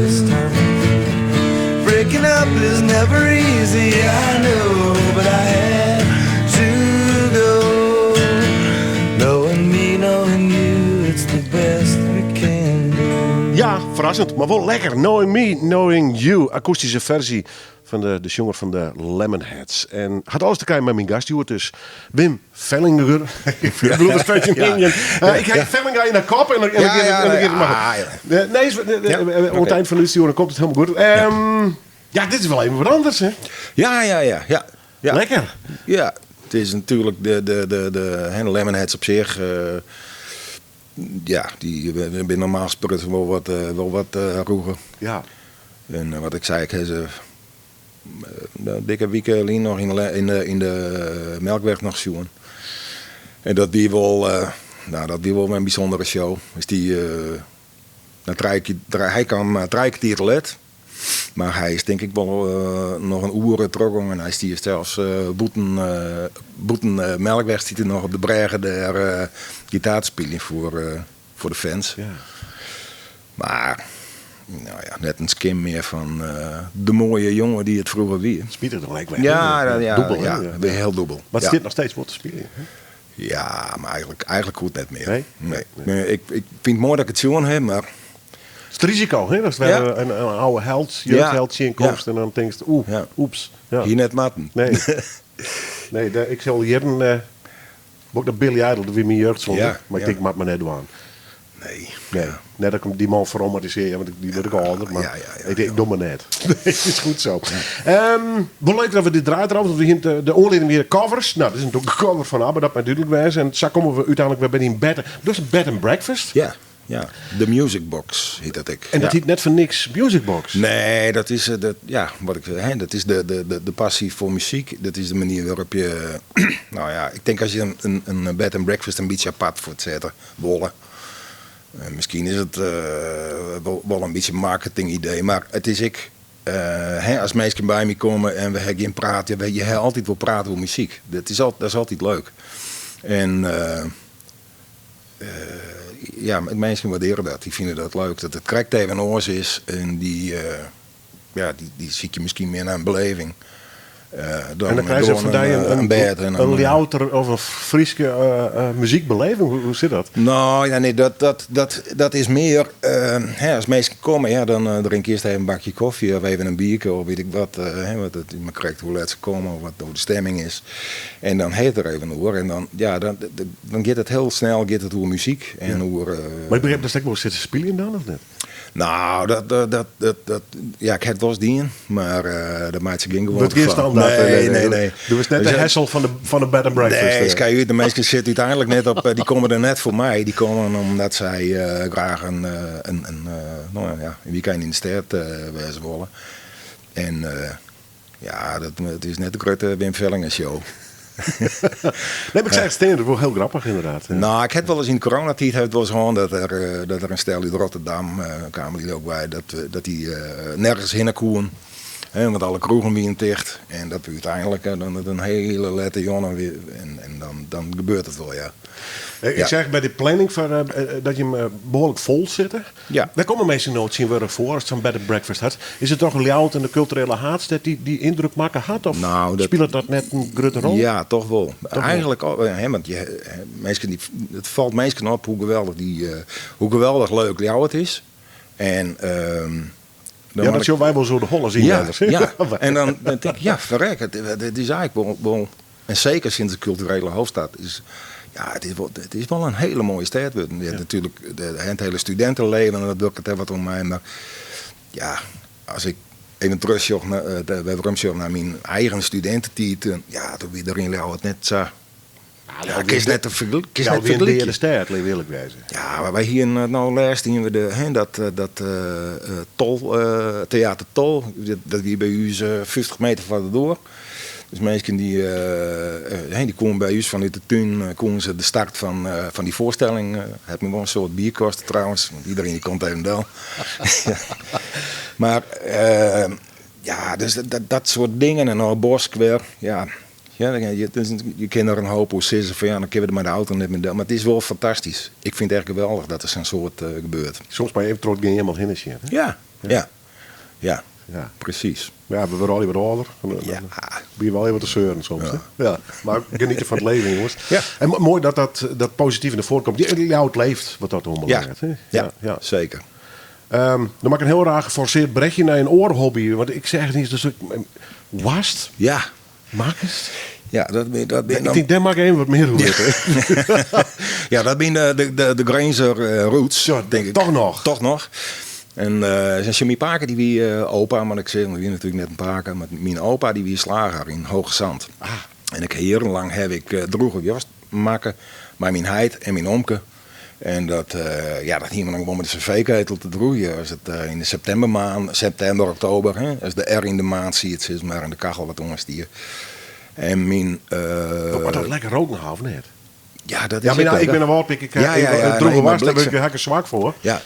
This time. Breaking up is never easy, I know, but I had to go. Knowing me, knowing you, it's the best we can do. Ja, ferrassend, mar wol lekker. Knowing Me, Knowing You. Akoestyske ferzje fan de sjonger fan de Lemonheads. En hat alles te krijen mei myn gast hjoed dus Wim Vellinger. Ik bedoel, dat spreekt je in. Ik ha Vellinga yn de kop en dan giet it mar. Nee, oan it ein fan de útstjoering komt it hielendal goed. Ja, dit is wol even wat anders, hè? Ja. Lekker. Ja, it is natuerlik de Lemonheads op sich. Ja, dy binne normaal sprutsen wol wat rûger. En wat ik sei, ik ha se in dikke wike lyn noch yn de Melkweg noch sjoen. En dat wie wol, nou, dat wie wol in bysûndere show. Dus dy, na trije, hy kaam trije kertier te let. Mar hy is tink ik wol noch in oere trochgongen en hy stie sels bûten Melkweg stiet er noch op de brêge dêr gitaar te spyljen foar de fans. Mar nou ja, net in skim mear fan de moaie jonge dy't it froeger wie. Spitich dan ek wer. Ja, ja, Dûbel, ja, hè? hiel dûbel. Mar it stiet noch steeds wol te spyljen, hè? Ja, mar eigentlik hoecht net mear. Nee? Nee. Nee, ik fyn it moai dat ik it sjoen ha, mar... It is it risiko, hè? Datst wer in oude held, jeugdheld tsjinkomst en dan tinkst, oeh, oeps. Ja. Hie net moatten. Nee. Nee, ik sil jierren, wol ik dat Billy Idol, dat wie myn jeugdsonde, mar ik tink, moat mar net dwaan. Nee. Nee. Net dat ik dy man ferromantisearje, want dy wurd ik âlder, mar ik tink, ik doch mar net. Nee, is goed zo. Wol leuk dat we dit draaien trouwens, want we hiene de oanlieding wie de covers. Nou, dit is natuerlik de cover fan ABBA, dat mei dúdlik wêze. En sa komme we úteinlik wer by dyn bed. Dat is in bed and breakfast? Ja, ja. De Music Box hjit dat ek. En dat hjit net foar niks Music Box? Nee, dat is, dat, ja, wat ik, hè, dat is de passy foar muzyk. Dat is de manier wêrop't je, nou ja, ik tink as je in bed and breakfast in bytsje apart foarsette wolle. Miskien is it wol in bytsje marketing idee, mar it is ek, hè, as minsken by my komme en we ha gjin praat, ja, je ha altyd wol praat oer muzyk. Dat is al, dat is altyd leuk. En ja, minsken wurdearje dat, dy fine dat leuk, dat it krekt even oars is en dy, ja, dy sykje miskien mear nei in beleving. Dan En dan krije se gewoan fan dy in bêd en in dan, Ljouwerter of in Fryske muzykbeleving? Hoe sit dat? Nou, ja, nee, dat is mear, hè, as minsken komme, ja, dan drink earst even in bakje kofje of even in bierke of weet ik wat, hè, want it is mar krekt hoe let se komme of wat hoe de stemming is. En dan ha je it der even oer en dan, ja, dan giet it hiel snel, giet it oer muzyk en oer, Mar ik begryp datst ek wol sit te spyljen dan, of net? Nou, dat, ja, ik ha it wolris dien, mar dat meitsje ik gjin gewoante Wurdt gjin fan. standaard, Nee, nee, nee. Do bist net de Hessel fan de bed and breakfast. Nee, skei út, de minsken sitte úteinlik net op, dy komme der net foar my, dy komme omdat sy graach nou ja, in wykein yn de stêd wêze wolle. En ja, dat is net de grutte Wim Vellinga show. Nee, mar ik seach it stean, dat is wol hiel grappich ynderdaad. Nou, ik ha it wolris yn de coronatiid ha it wolris hân dat der in stel út Rotterdam kamen dy ook by, dat dy nergens hinne koenen. Hè, want alle kroegen wienen ticht. En dat we úteinlik dan in hiele lette jûn en dan gebeurt it wol, ja. Ik seach by de planning foar dat jim behoarlik fol sitte. Wêr komme minsken no tsjintwurdich foar as sa'n bed and breakfast hat? Is it toch Ljouwert en de kulturele haadstêd dy't dy yndruk makke hat? Of spilet dat net in grutte rol? Ja, toch wol. Toch wol. Eigentlik al, hè, want je, hè, minsken dy, it falt minsken op hoe geweldich dy, hoe geweldich leuk Ljouwert is. En dan Ja, moat dat ik sjogge wy wol sa de holle syn Ja, elders. ja. En dan tink ik, ja, ferrek, it is eigentlik wol, en seker sinds de kulturele hoofdstad is, ja, it is wol in hiele moaie stêd wurden. Je ha natuerlik it hiele studinteleven en dat wurket dêr wat oan mei. Mar ja, as ik even terugsjoch nei de, weromsjoch nei myn eigen studintetiid, dan, ja, doe wie der yn Ljouwert net sa. Ja, ik is net te ik is Ja, net wie in deade fergelykjen. stêd, laat earlik wêze. Ja, mar wy hienen no lêst hienen we de, hè, dat Tol, Theater Tol, dat wie by ús 50 meter foar de doar. Dus minsken dy, dy koenen by ús fanút de tún koenen se de start fan, fan dy foarstelling. Hat my wol in soad bier koste trouwens, want iderien dy komt even del. Mar ja, dus dat soart dingen en dan bosk wer, ja. Ja, je kinne der in hoop oer sizze fan ja, dan kinne we der mei de auto net mear del. Mar it is wol fantastysk. Ik fyn it echt geweldich dat der sa'n soad gebeurt. Soms moatte je even troch it geamel hinne sjen. Ja, ja, ja, ja, presys. Ja, we wurde allegear wat âlder. Ja. Binne we allegear wat te seuren soms. Ja. Ja. Mar geniete fan it leven, jonges. Ja. En moai dat dat, dat posityf nei foaren komt. Ljouwert leeft, wat dat oanbelanget. Ja. Ja, ja, seker. Dan maak ik in hiel raar geforseerd brechje nei in oar hobby. Want ik seach niis, dus ik, woarst? Ja. Makkest? Ja, dat bin, dat bin Ik tink, dêr moat ik even wat mear oer witte. Ja, dat binne de Grinzer roots, Ja, tink ik. Toch noch? Toch noch. En uh, myn pake dy wie opa, mar ik sis, wie natuerlik net in pake, mar myn opa dy wie slager yn Hoogezand. Ah. En ik jierrenlang ha ik drûge woarst makke mei myn heit en myn omke. En dat, ja, dat hiene we dan gewoan mei de cv-ketel te drûgjen. As it yn de septimbermaand, septimber, oktober, hè, as de R yn de maand siet, sis mar, en de kachel wat oanstie. En myn... Moat dat lekker roken ha, of net? Ja, dat is Ja, ek ik bin in Wâldpyk, ik Ja, ja, ja, drûge nee, maar woarst, dêr bliksem. ha ik in swak foar. Ja.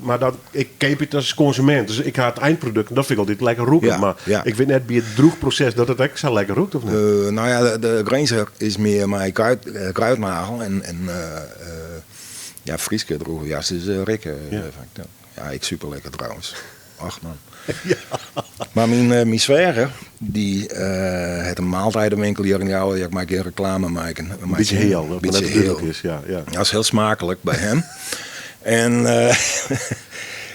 Mar dat, ik keapje it as konsumint, dus ik ha it eindprodukt en dat fyn ik altyd lekker rûken. Ja, Mar ja. ik wit net by it drûchproses dat it ek sa lekker rûkt of net. No ja, de Grinzer is mear mei kruidnagel en ja, Fryske drûge woarst is rikke. Ja. Ja, ek super lekker trouwens. Ach man. Ja. Mar myn sweager, dy hat in maaltijdenwinkel hjir yn Ljouwert. Ja, ik mei gjin reklame meitsjen. In bytsje heal, dat Bytsje net dúdlik heal. is. Ja, ja. Dat is hiel smaaklik by him. En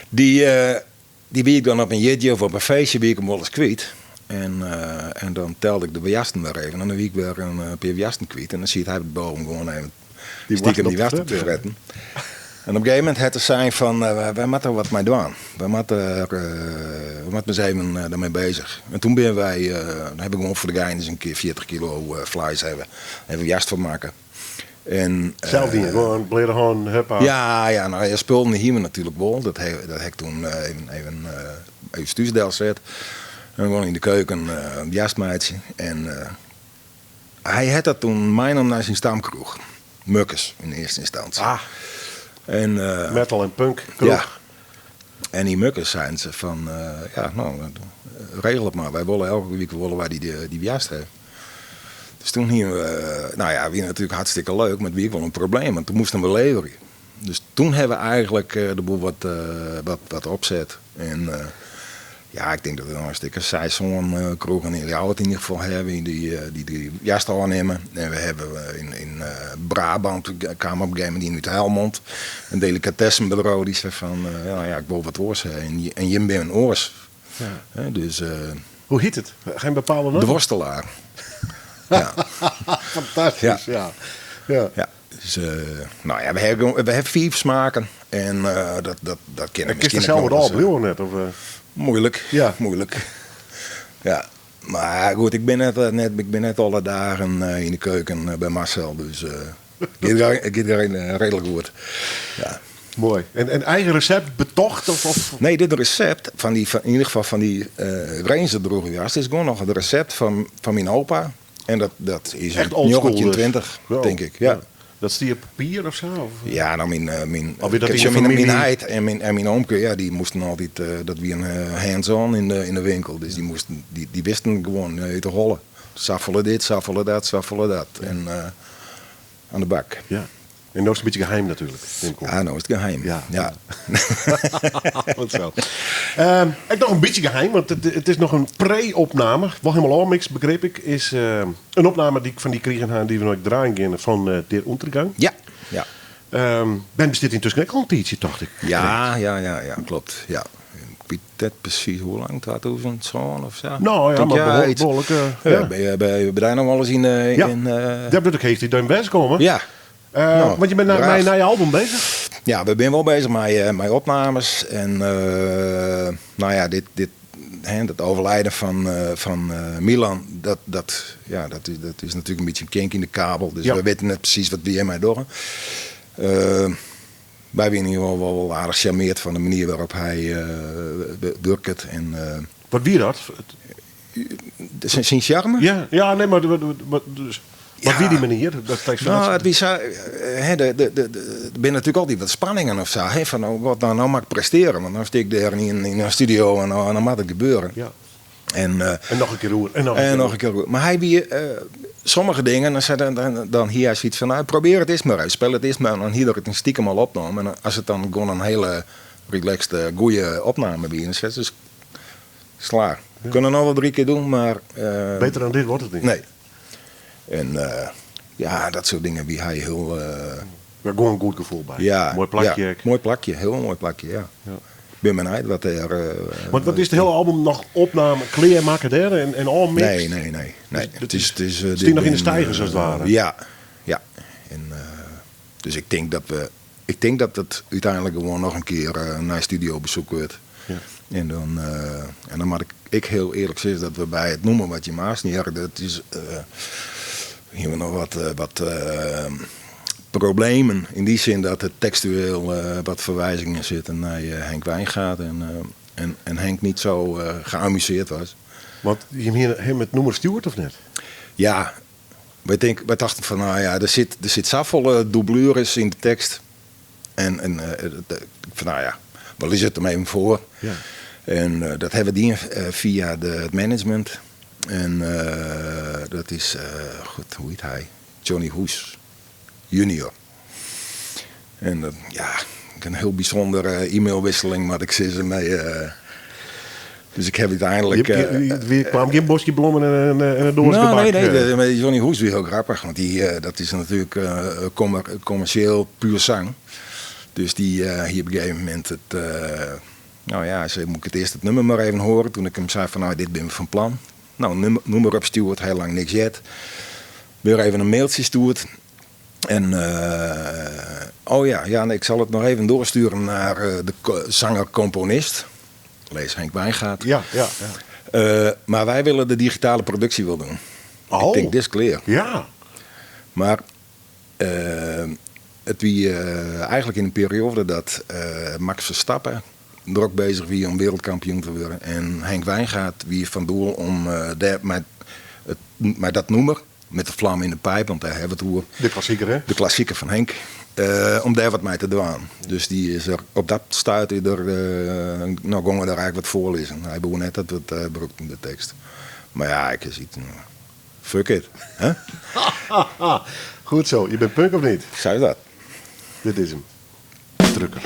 dy wie ik dan op in jierdei of op in feestje wie ik him wolris kwyt. En dan telde ik de woarsten wer even. En dan wie ik wer in pear woarsten kwyt. En dan siet hy boven gewoan even Dy stiekem dy woarsten woarsten te fretten. En op in gegeven momint hat er sein fan, wy moatte der wat mei dwaan. Wy moatte er, we moatte ris even dermei bezich. En toen binne wy, dan ha ik gewoan foar de gein ris in kear 40 kilo fleis hawwe, hawwe we woarst fan makke. En, Sels dien, gewoan bleate hân, huppa. Ja, ja, no ja, spullen hiene we natuerlik wol. Dat ha ik toen even thús delset. En gewoan yn de keuken woarst meitsje. En hy hat dat toen meinommen nei syn stamkroech. Mukkes yn earste ynstânsje. Ah. En, Metal en punk kroech. Ja. En yn Mukkes seinen se fan, ja, no, regel it mar. Wy wolle elke wike wolle wy dy woarst ha. Dus toen hiene we, no ja, wie natuerlik hartstikke leuk, mar it wie ek wol in probleem, want toen moasten we leverje. Dus toen ha we eigentlik de boel wat opset. En ja, ik tink dat we noch in stik as seis, sân kroegen yn Ljouwert yn ieder gefal hawwe dy't dy woarst ôfnimme. En we hawwe yn Brabant kaam op in gegeven momint ien út Helmond, in delikatessenbedriuw, dy sei fan, ja, ja, ik wol wat oars ha. En jim binne oars. Ja. Dus, Hoe hjit it? Geen bepaalde namme? De Worstelaar. Ja. Fantastysk, ja. Ja. Ja. Dus, no ja, we hawwe, we hawwe fiif smaken en dat, dat kin En kinst der miskien sels ek wat noch ôf bliuwe net? Of, Moeilik. Ja. Moeilik. Ja. Mar goed, ik bin net, net, ik bin net alle dagen yn de keuken by Marcel, dus it giet reedlik goed. Ja. Moai. En eigen resept betocht? Of, of? Nee, dit resept, fan dy, fan, yn ieder gefal fan dy Grinzer drûge woarst, is gewoan noch it resept fan myn opa. En dat is Echt oldschool dus. 1920, Ja. tink ik. Ja. Ja. Dat stie op papier of sa? Of? Ja, no, myn, myn, Of wie dat ik yn de myn, myn famylje? heit en myn, en myn omke, ja, dy moasten altyd, dat wie in hands-on yn de winkel. Dus dy moasten, dy wisten gewoan út de holle. Safolle dit, safolle dat, safolle dat. En oan de bak. Ja. En no is it in bytsje geheim natuerlik, nim ik oan. Ja, no is it geheim. Ja. Ja. Wat zo. Ek noch in bytsje geheim, want it is noch in pre-opname. Wol hielendal ôfmikst, begryp ik. Is in opname dy't ik fan dy krigen ha, dy't we no ek draaien geane fan Der Untergang. Ja, ja. Band bestiet yntusken ek al in tiidsje, tocht ik. Ja, ja, ja, ja, klopt. Ja. Ik wit net presys hoe lang, 2007 of sa. No ja, Tink, mar ja, iets. behoarlik, Ja, ja. ben je daar nog wel eens in, Ja. in, Dêr wurdt ek heech tiid yn west komme. Ja. Nou, Want je bent braaf. mei in nij album bezich? Ja, we binne wol bezich mei opnames. En no ja, dit, dit, hè, dat overlijden fan Milan, dat, dat, ja, dat is, dat is natuerlik in bytsje in kink yn de kabel. Dus Ja. we witte net presys wat we hjirmei dogge. Wy wiene yn ieder gefal wol aardich sjarmeard fan de manier wêrop't hy wurket. En, Wat wie dat? Syn sjarme? Ja, ja, nee, mar dus, wat wie dy manier? Dat tekst No, it wie sa, hè, der binne natuerlik altyd wat spanningen of sa, hè, fan oh god, no moat ik prestearje, want no stean ik dêr yn in studio en no moat it gebeure. Ja. En, En noch in kear oer. En noch in en kear noch in kear oer. Mar hy wie, sommige dingen, dan sei, dan, dan hie hy soiets fan, no, probearje it earst mar ris, spylje it earst mar. En dan hie er it stikem al opnommen. En as it dan gewoan in hiele relaxte, goede opname wie, dan sei er, dus klaar. We kunnen noch wol drie kear doen, mar... Beter dan dit wordt het niet. Nee. En ja, dat soort dingen wie hy hiel... Ja, gewoan in goed gefoel by. Ja, Moai plakje ja. ek. Moai plakje, hiel moai plakje, ja. Ja. Bin benijd wat dêr... Want wat is it hiele album noch opnaam, klearmakke dêr en ôfmikst? Nee, nee, nee, nee. Dus Het is, het is, stiet dit noch yn de bin, steigers as it ware. Ja, ja. En, dus ik tink dat we, ik tink dat it úteinlik gewoan noch in kear nei studiobesoek wurdt. Ja. En dan moat ik ek hiel earlik sizze dat we by it nûmer wat je aanst hearre, dat is, hiene we noch wat problemen yn dy sin dat it tekstueel wat ferwizingen sitte nei Henk Wijngaard en Henk niet zo geamuseerd was. Want jim hiene him it nûmer stjoerd of net? Ja, wy tink, wy tochten fan, no ja, der sit safolle doublures yn de tekst. En fan, no ja, we lizze it him even foar. Ja. En dat hawwe we dien fia it management. En dat is, god, hoe hjit hy? Johnny Hoes junior. En dat, ja, in hiel bysûndere e-mailwisseling, moat ik sizze. Mei, dus ik ha úteinlik, Je kwam gjin boskje blommen en in doas Nou, gebak, nee, nee, maar Johnny Hoes wie hiel grappich, want dat is natuerlik kommersjeel puer sang. Dus dy hie op in gegeven momint it, nou ja, hy sei, moet ik it earst it nûmer mar even hoare? Toen ik him sei fan, nou, dit bin we fan plan. Nou, nûmer opstjoerd, hiel lang niks heard. Wer even in mailtsje stjoerd. En oh ja, ja, nee, ik sal it noch even doarstjoeren nei de zanger-komponist. Lees Henk Wijngaard. Ja, ja, ja. Mar wy wolle de digitale produksje wol dwaan. Oh. Ik tink, dit is klear. Ja. Mar it wie eigentlik yn in perioade dat Max Verstappen drok bezich wie om wereldkampioen te wurden. En Henk Wijngaard wie fan doel om dêr mei dat nûmer, met de vlam in de pijp, want dêr hawwe we it oer. De klassiker, hè? De klassiker fan Henk. Om dêr wat mei te dwaan. Dus dy is der, op dat stuit is der, no gong er der eigentlik wat foarlizzen. Hy woe net dat we it brûkten, de tekst. Mar ja, ik is iets, fuck it. Hè? Goed zo, je bent punk of niet? Sa is dat. Dit is 'm. Trucker.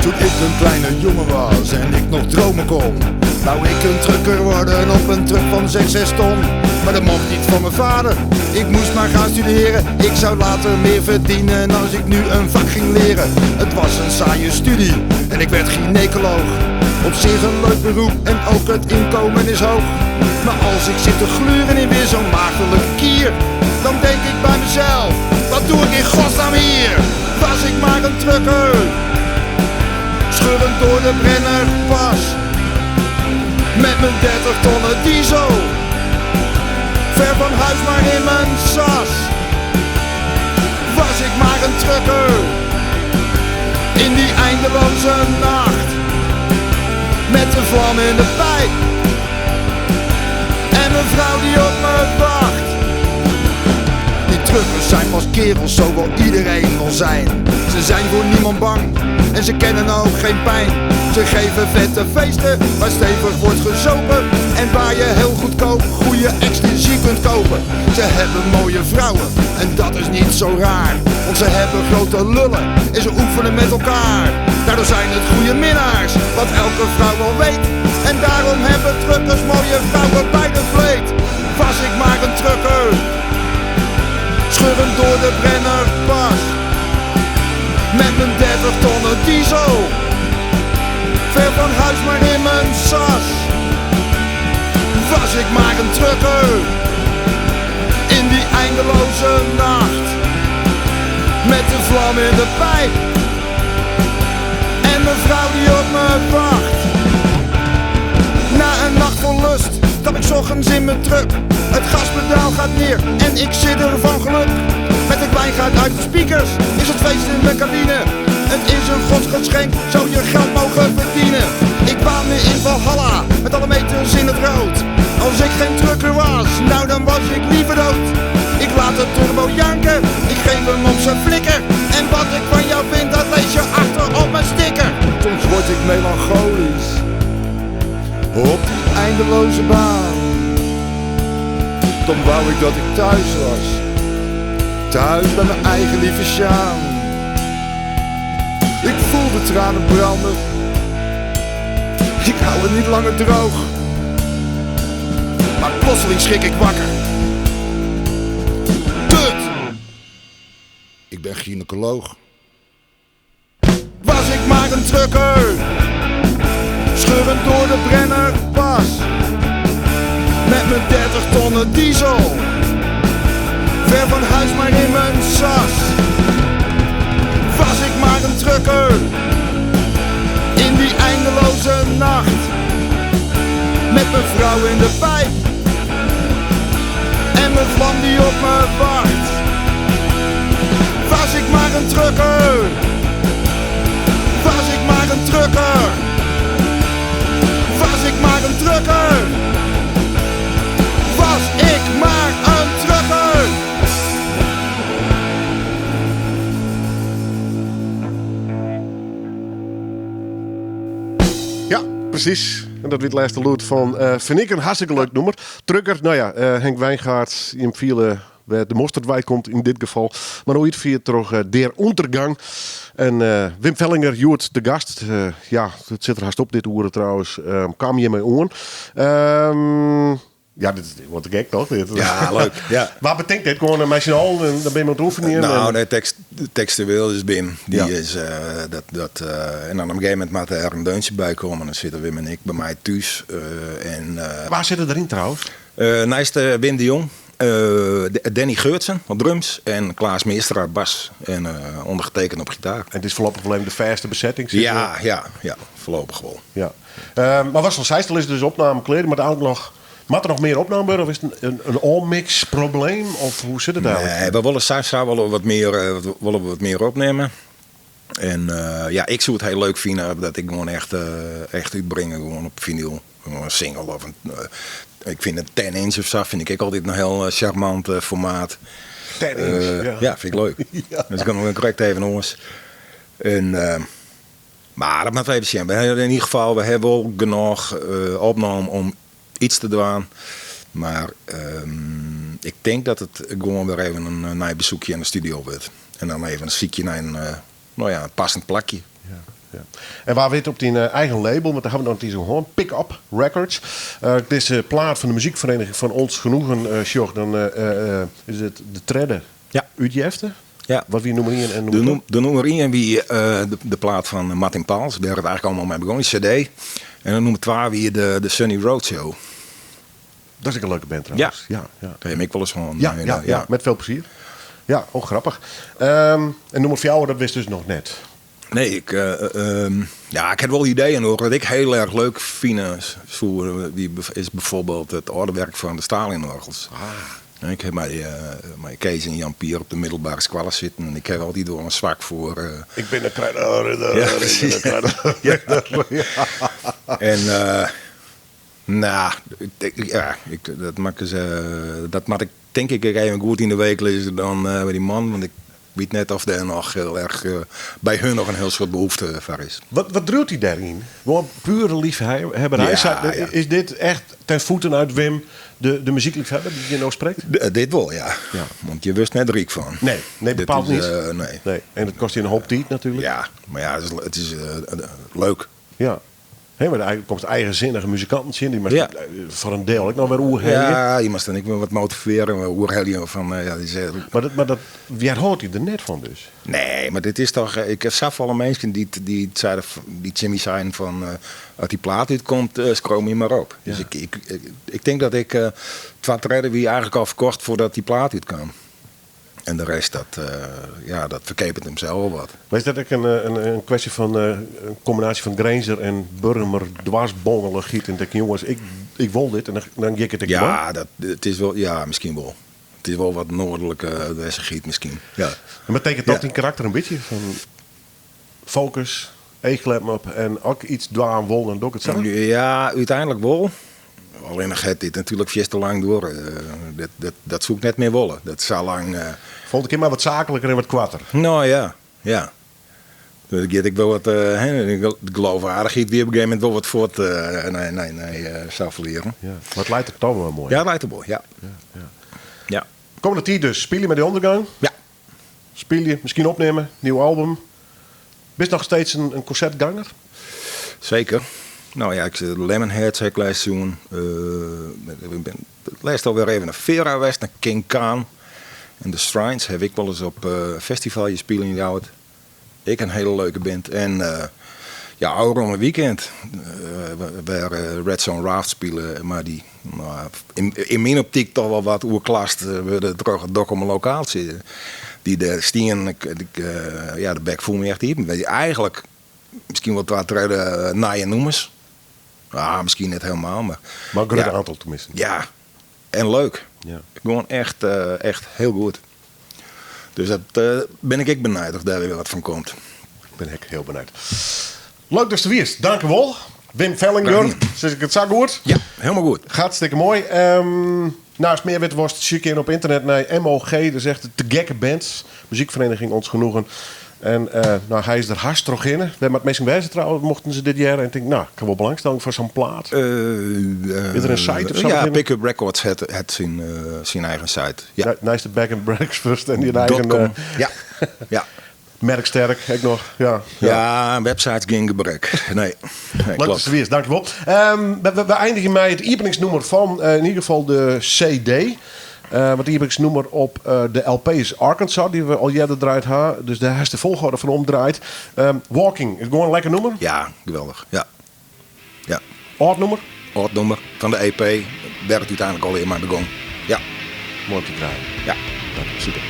Toen ik een kleine jongen was en ik nog dromen kon, wou ik een trucker worden op een truck van 6 ton. Maar dat mocht niet van mijn vader, ik moest maar gaan studeren. Ik zou later meer verdienen als ik nu een vak ging leren. Het was een saaie studie en ik werd gynaecoloog. Op zich een leuk beroep en ook het inkomen is hoog. Maar als ik zit te gluren in weer zo'n maagdelijke kier, dan denk ik bij mezelf, wat doe ik in godsnaam hier? Was ik maar een trucker, scheurend door de Brennerpas. Met mijn 30 tonnen diesel, ver van huis maar in mijn sas. Was ik maar een trucker, in die eindeloze nacht. Met de vlam in de pijp en mijn vrouw die op me wacht. Die truckers zijn pas kerels, zo wil iedereen wel zijn. Ze zijn voor niemand bang en ze kennen ook geen pijn. Ze geven vette feesten waar stevig wordt gezopen en waar je heel goedkoop goede ecstasy kunt kopen. Ze hebben mooie vrouwen en dat is niet zo raar, want ze hebben grote lullen en ze oefenen met elkaar. Daardoor zijn het goede minnaars, wat elke vrouw wel weet. En daarom hebben truckers mooie vrouwen bij de vleet. Was ik maar een trucker, scheurend door de Brennerpas. Met mijn 30 tonnen diesel, ver van huis maar in mijn sas. Was ik maar een trucker, in die eindeloze nacht. Met de vlam in de pijp en mijn vrouw die op me wacht. Na een nacht vol lust, stap ik 's ochtends in mijn truck. Het gaspedaal gaat neer en ik zit er van geluk. Met een wijngaard uit de speakers is het feest in de cabine. Het is een godsgeschenk, zou je geld mogen verdienen. Ik baan me in Valhalla, met alle meters in het rood. Als ik geen trucker was, nou dan was ik liever dood. Ik laat de turbo janken, ik geef hem op zijn flikker. En wat ik van jou vind, dat lees je achter op mijn sticker. Soms word ik melancholisch, op die eindeloze baan. Dan wou ik dat ik thuis was, thuis bij mijn eigen lieve Sjaan. Ik voel de tranen branden, ik hou het niet langer droog. Maar plotseling schrik ik wakker. Kut! Ik ben gynaecoloog. Was ik maar een trucker, scheurend door de Brennerpas. Met mijn 30 tonnen diesel, ver van huis maar in mijn sas. Was ik maar een trucker, in die eindeloze nacht. Met mijn vrouw in de pijp, en mijn vlam die op me wacht. Was ik maar een trucker, was ik maar een trucker. Was ik maar een trucker. Was ik maar een trucker. Ja, precies. En dat werd laatste loot van, vind ik een hartstikke leuk nummer. Trucker, nou ja, Henk Wijngaard, in vielen waar de mosterdwijk komt in dit geval. Maar ooit viert toch Der Untergang. En Wim Vellinger, Joert de gast. Ja, het zit er haast op dit uur trouwens. Kwam je mee oor. Ja, dit is wat gek toch? Dit. Ja, leuk. Ja. Wat betekent dit? Gewoon een meisje al en dan ben je aan het oefenen. Nou, en nee, textueel is Wim. Die Ja. is, dat, dat, en dan op een gegeven moment moet er een deuntje bij komen. En dan zitten Wim en ik bij mij thuis. Waar zit het erin trouwens? Naast Wim de Jong. Danny Geurtsen op drums en Klaas Meerstra bas en ondergetekend op gitaar. En het is voorlopig alleen de vaste bezetting, zit Ja, er? ja, ja, voorlopig wel. Ja. Maar was al Zeistel is dus opname kleren, maar uiteindelijk nog. Moet er nog meer opname worden of is het een all-mix probleem? Of hoe zit het eigenlijk? Nee, we willen straks wel wat meer, willen we wat meer opnemen. En ja, ik zou het heel leuk vinden dat ik gewoon echt uitbrengen, gewoon op vinyl. Gewoon een single of een, ik vind een 10 inch of zo, vind ik altijd een heel charmant formaat. 10 inch, ja. Ja, vind ik leuk. Ja. Dus ik kan nog correct even jongens. En, maar dat moeten we even zien. We hebben in ieder geval, we hebben wel genoeg opname om iets te doen. Maar ik denk dat het gewoon weer even een nieuw bezoekje in de studio wordt. En dan even een ziekje naar een passend plakje. Ja, ja. En waar weet op die eigen label, want daar hebben we nog die zo'n Pick Up Records. Deze plaat van de muziekvereniging van Ons Genoegen, Sjors, dan is het de tredde. Ja. Utjefte? Ja. Wat wie nummer 1 en nummer De 2? nummer 1 wie de plaat van Martin Paals, daar hebben we eigenlijk allemaal mee begonnen, die CD. En dan nummer 2 wie de Sunny Road Show. Dat is ook een leuke band trouwens. Ja. Ja, ja. Daar heb ik wel eens van. Ja, ja, ja, met veel plezier. Ja, oh grappig. En nummer 4, dat wist dus nog net. Nee, ik heb wel ideeën hoor. Wat ik heel erg leuk vind, zo die is bijvoorbeeld het ordewerk van de Stalinorgels. Ik heb mijn Kees en Jan Pier op de middelbare squallen zitten. En ik heb altijd door een zwak voor Ik ben een kruidenridder, Ja, ik ben een precies. kruidenridder. Ja. En nou, ik denk, ja, ik, dat maak ik dat maak ik denk ik even goed in de week lezen dan bij die man. Want ik weet net of er nog heel erg bij hun nog een heel soort behoefte voor is. Wat drukt hij daarin? Gewoon pure liefhebberij. Ja, ja. Is dit echt ten voeten uit Wim de muziekliefhebber die je nou spreekt? Dit wel, ja. Ja. Want je wist net riek van. Nee, nee, Dit bepaald is, niet. nee. Nee. En het kost je een hoop tijd natuurlijk. Ja, maar ja, het is leuk. Ja. Hé, maar er komt eigenzinnige muzikanten in, die maar Ja. voor een deel ik nog weer oerhelje. Ja, je moest dan ik wat motiveren, maar oerhelje van ja, die zei, Maar wie hoort hij er net van dus? Nee, maar dit is toch, ik heb zelf alle mensen die zeiden die Jimmy zijn van als die plaat uitkomt, schroom je maar op. Dus ik denk dat ik 2 treden wie eigenlijk al verkocht voordat die plaat uitkwam. En de rest, dat verkeepert hem zelf wel wat. Maar is dat ook een kwestie van een combinatie van Granger en Burmer dwarsbongelen giet? En denk ik, jongens, ik ik wol dit en dan, dan gean ik it ek dwaan? Ja, dat, it is wol, ja, miskien wol. It is wol wat noardlike dwersichheid miskien. Ja. En betekent dat Ja. dyn karakter in bytsje? Fan focus, eachkleppen op en as ik iets dwaan wol, dan doch ik it sa? Ja, úteinlik wol. Allinnich hat dit natuerlik fierste lang duorre. Dat soe ik net mear wolle. Dat sa lang. Folgjende kear mar wat saakliker en wat koarter. No ja, ja. Dus giet ek wol wat, hè, de geloofwaardigheid wie op in gegeven momint wol wat fuort nei safolle jierren. Ja, mar it leit der toch wol moai. Ja, it leit der moai, ja. Ja, ja. Ja. Kommende tiid dus, spylje mei De Ondergang. Ja. Spylje, miskien opnimme, nieuw album. Bist noch steeds in konsertganger? Seker. No ja, ik sit Lemonheads ha ik lêst sjoen. Ik bin lêst alwer even nei Vera west, nei King Khan. En de Shrines ha ik wolris op festivalje spile yn Ljouwert. Ek in hiele leuke band. En ja, ôfrûne weekend wer Red Zone Raft spile, mar dy yn myn optyk toch wol wat oerklast wurde troch it Dokkumer lokaaltsje. Dy dêr stien, ik, ja, de bek foel my echt iepen. Wy eigenlik miskien wol twa tredde nije nûmers. Ah, miskien net helemaal, mar Mar in grut ja. oantal teminsten. Ja, en leuk. Ja. Gewoan echt, echt hiel goed. Dus dat bin ik ek benijd oft dêr wer wat fan komt. Ik bin ek hiel benijd. Leuk datst der wiest. Dankewol. Wim Vellinger, sis ik it sa goed? Ja, helemaal goed. Hartstikke moai. Naast mear witte wolst, sjoch in op ynternet nei MOG. Dat is echt te gekke band. Muziekvereniging Ons Genoegen. En no, hy is der hast trochhinne. Wêr moat minsken wêze trouwens, mochten se dit hearre en tinke, no, ik ha wol belangstelling foar sa'n plaat. Is der in site of sa? Ja, Pickup Records hat syn eigen site. Ja. Neist de Bag and Breakfast en dy eigen, Dot com. Ja, ja. Merksterk, ek noch. Ja, ja. Ja, websites gjin gebrek. Nee, nee, Leuk klopt. dat je weer is, dankjewel. We eindigen met het openingsnummer van in ieder geval de CD. Want het openingsnummer op de LP is Arkansas, die we al eerder draait ha. Dus daar is de volgorde van omdraaid. Walking, is gewoon een lekker nummer. Ja, geweldig. Ja. Ja. Oud nummer? Oud nummer van de EP. Werd het uiteindelijk al in mijn begon. Ja. Mooi om te draaien. Ja. Dank je, super.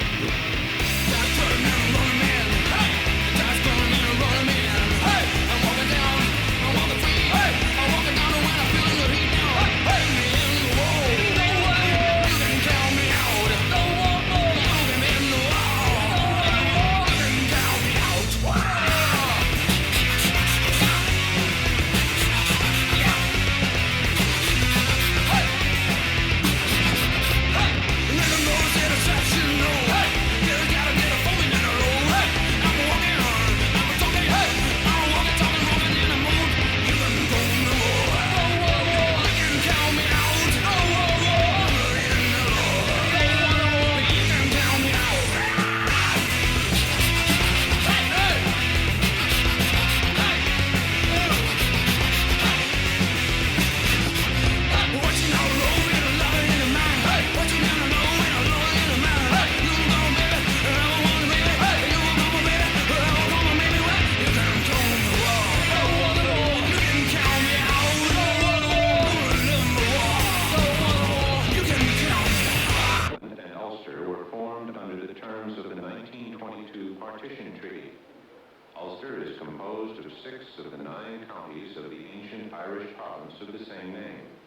Ulster is composed of 6 of the 9 counties of the ancient Irish province of the same name.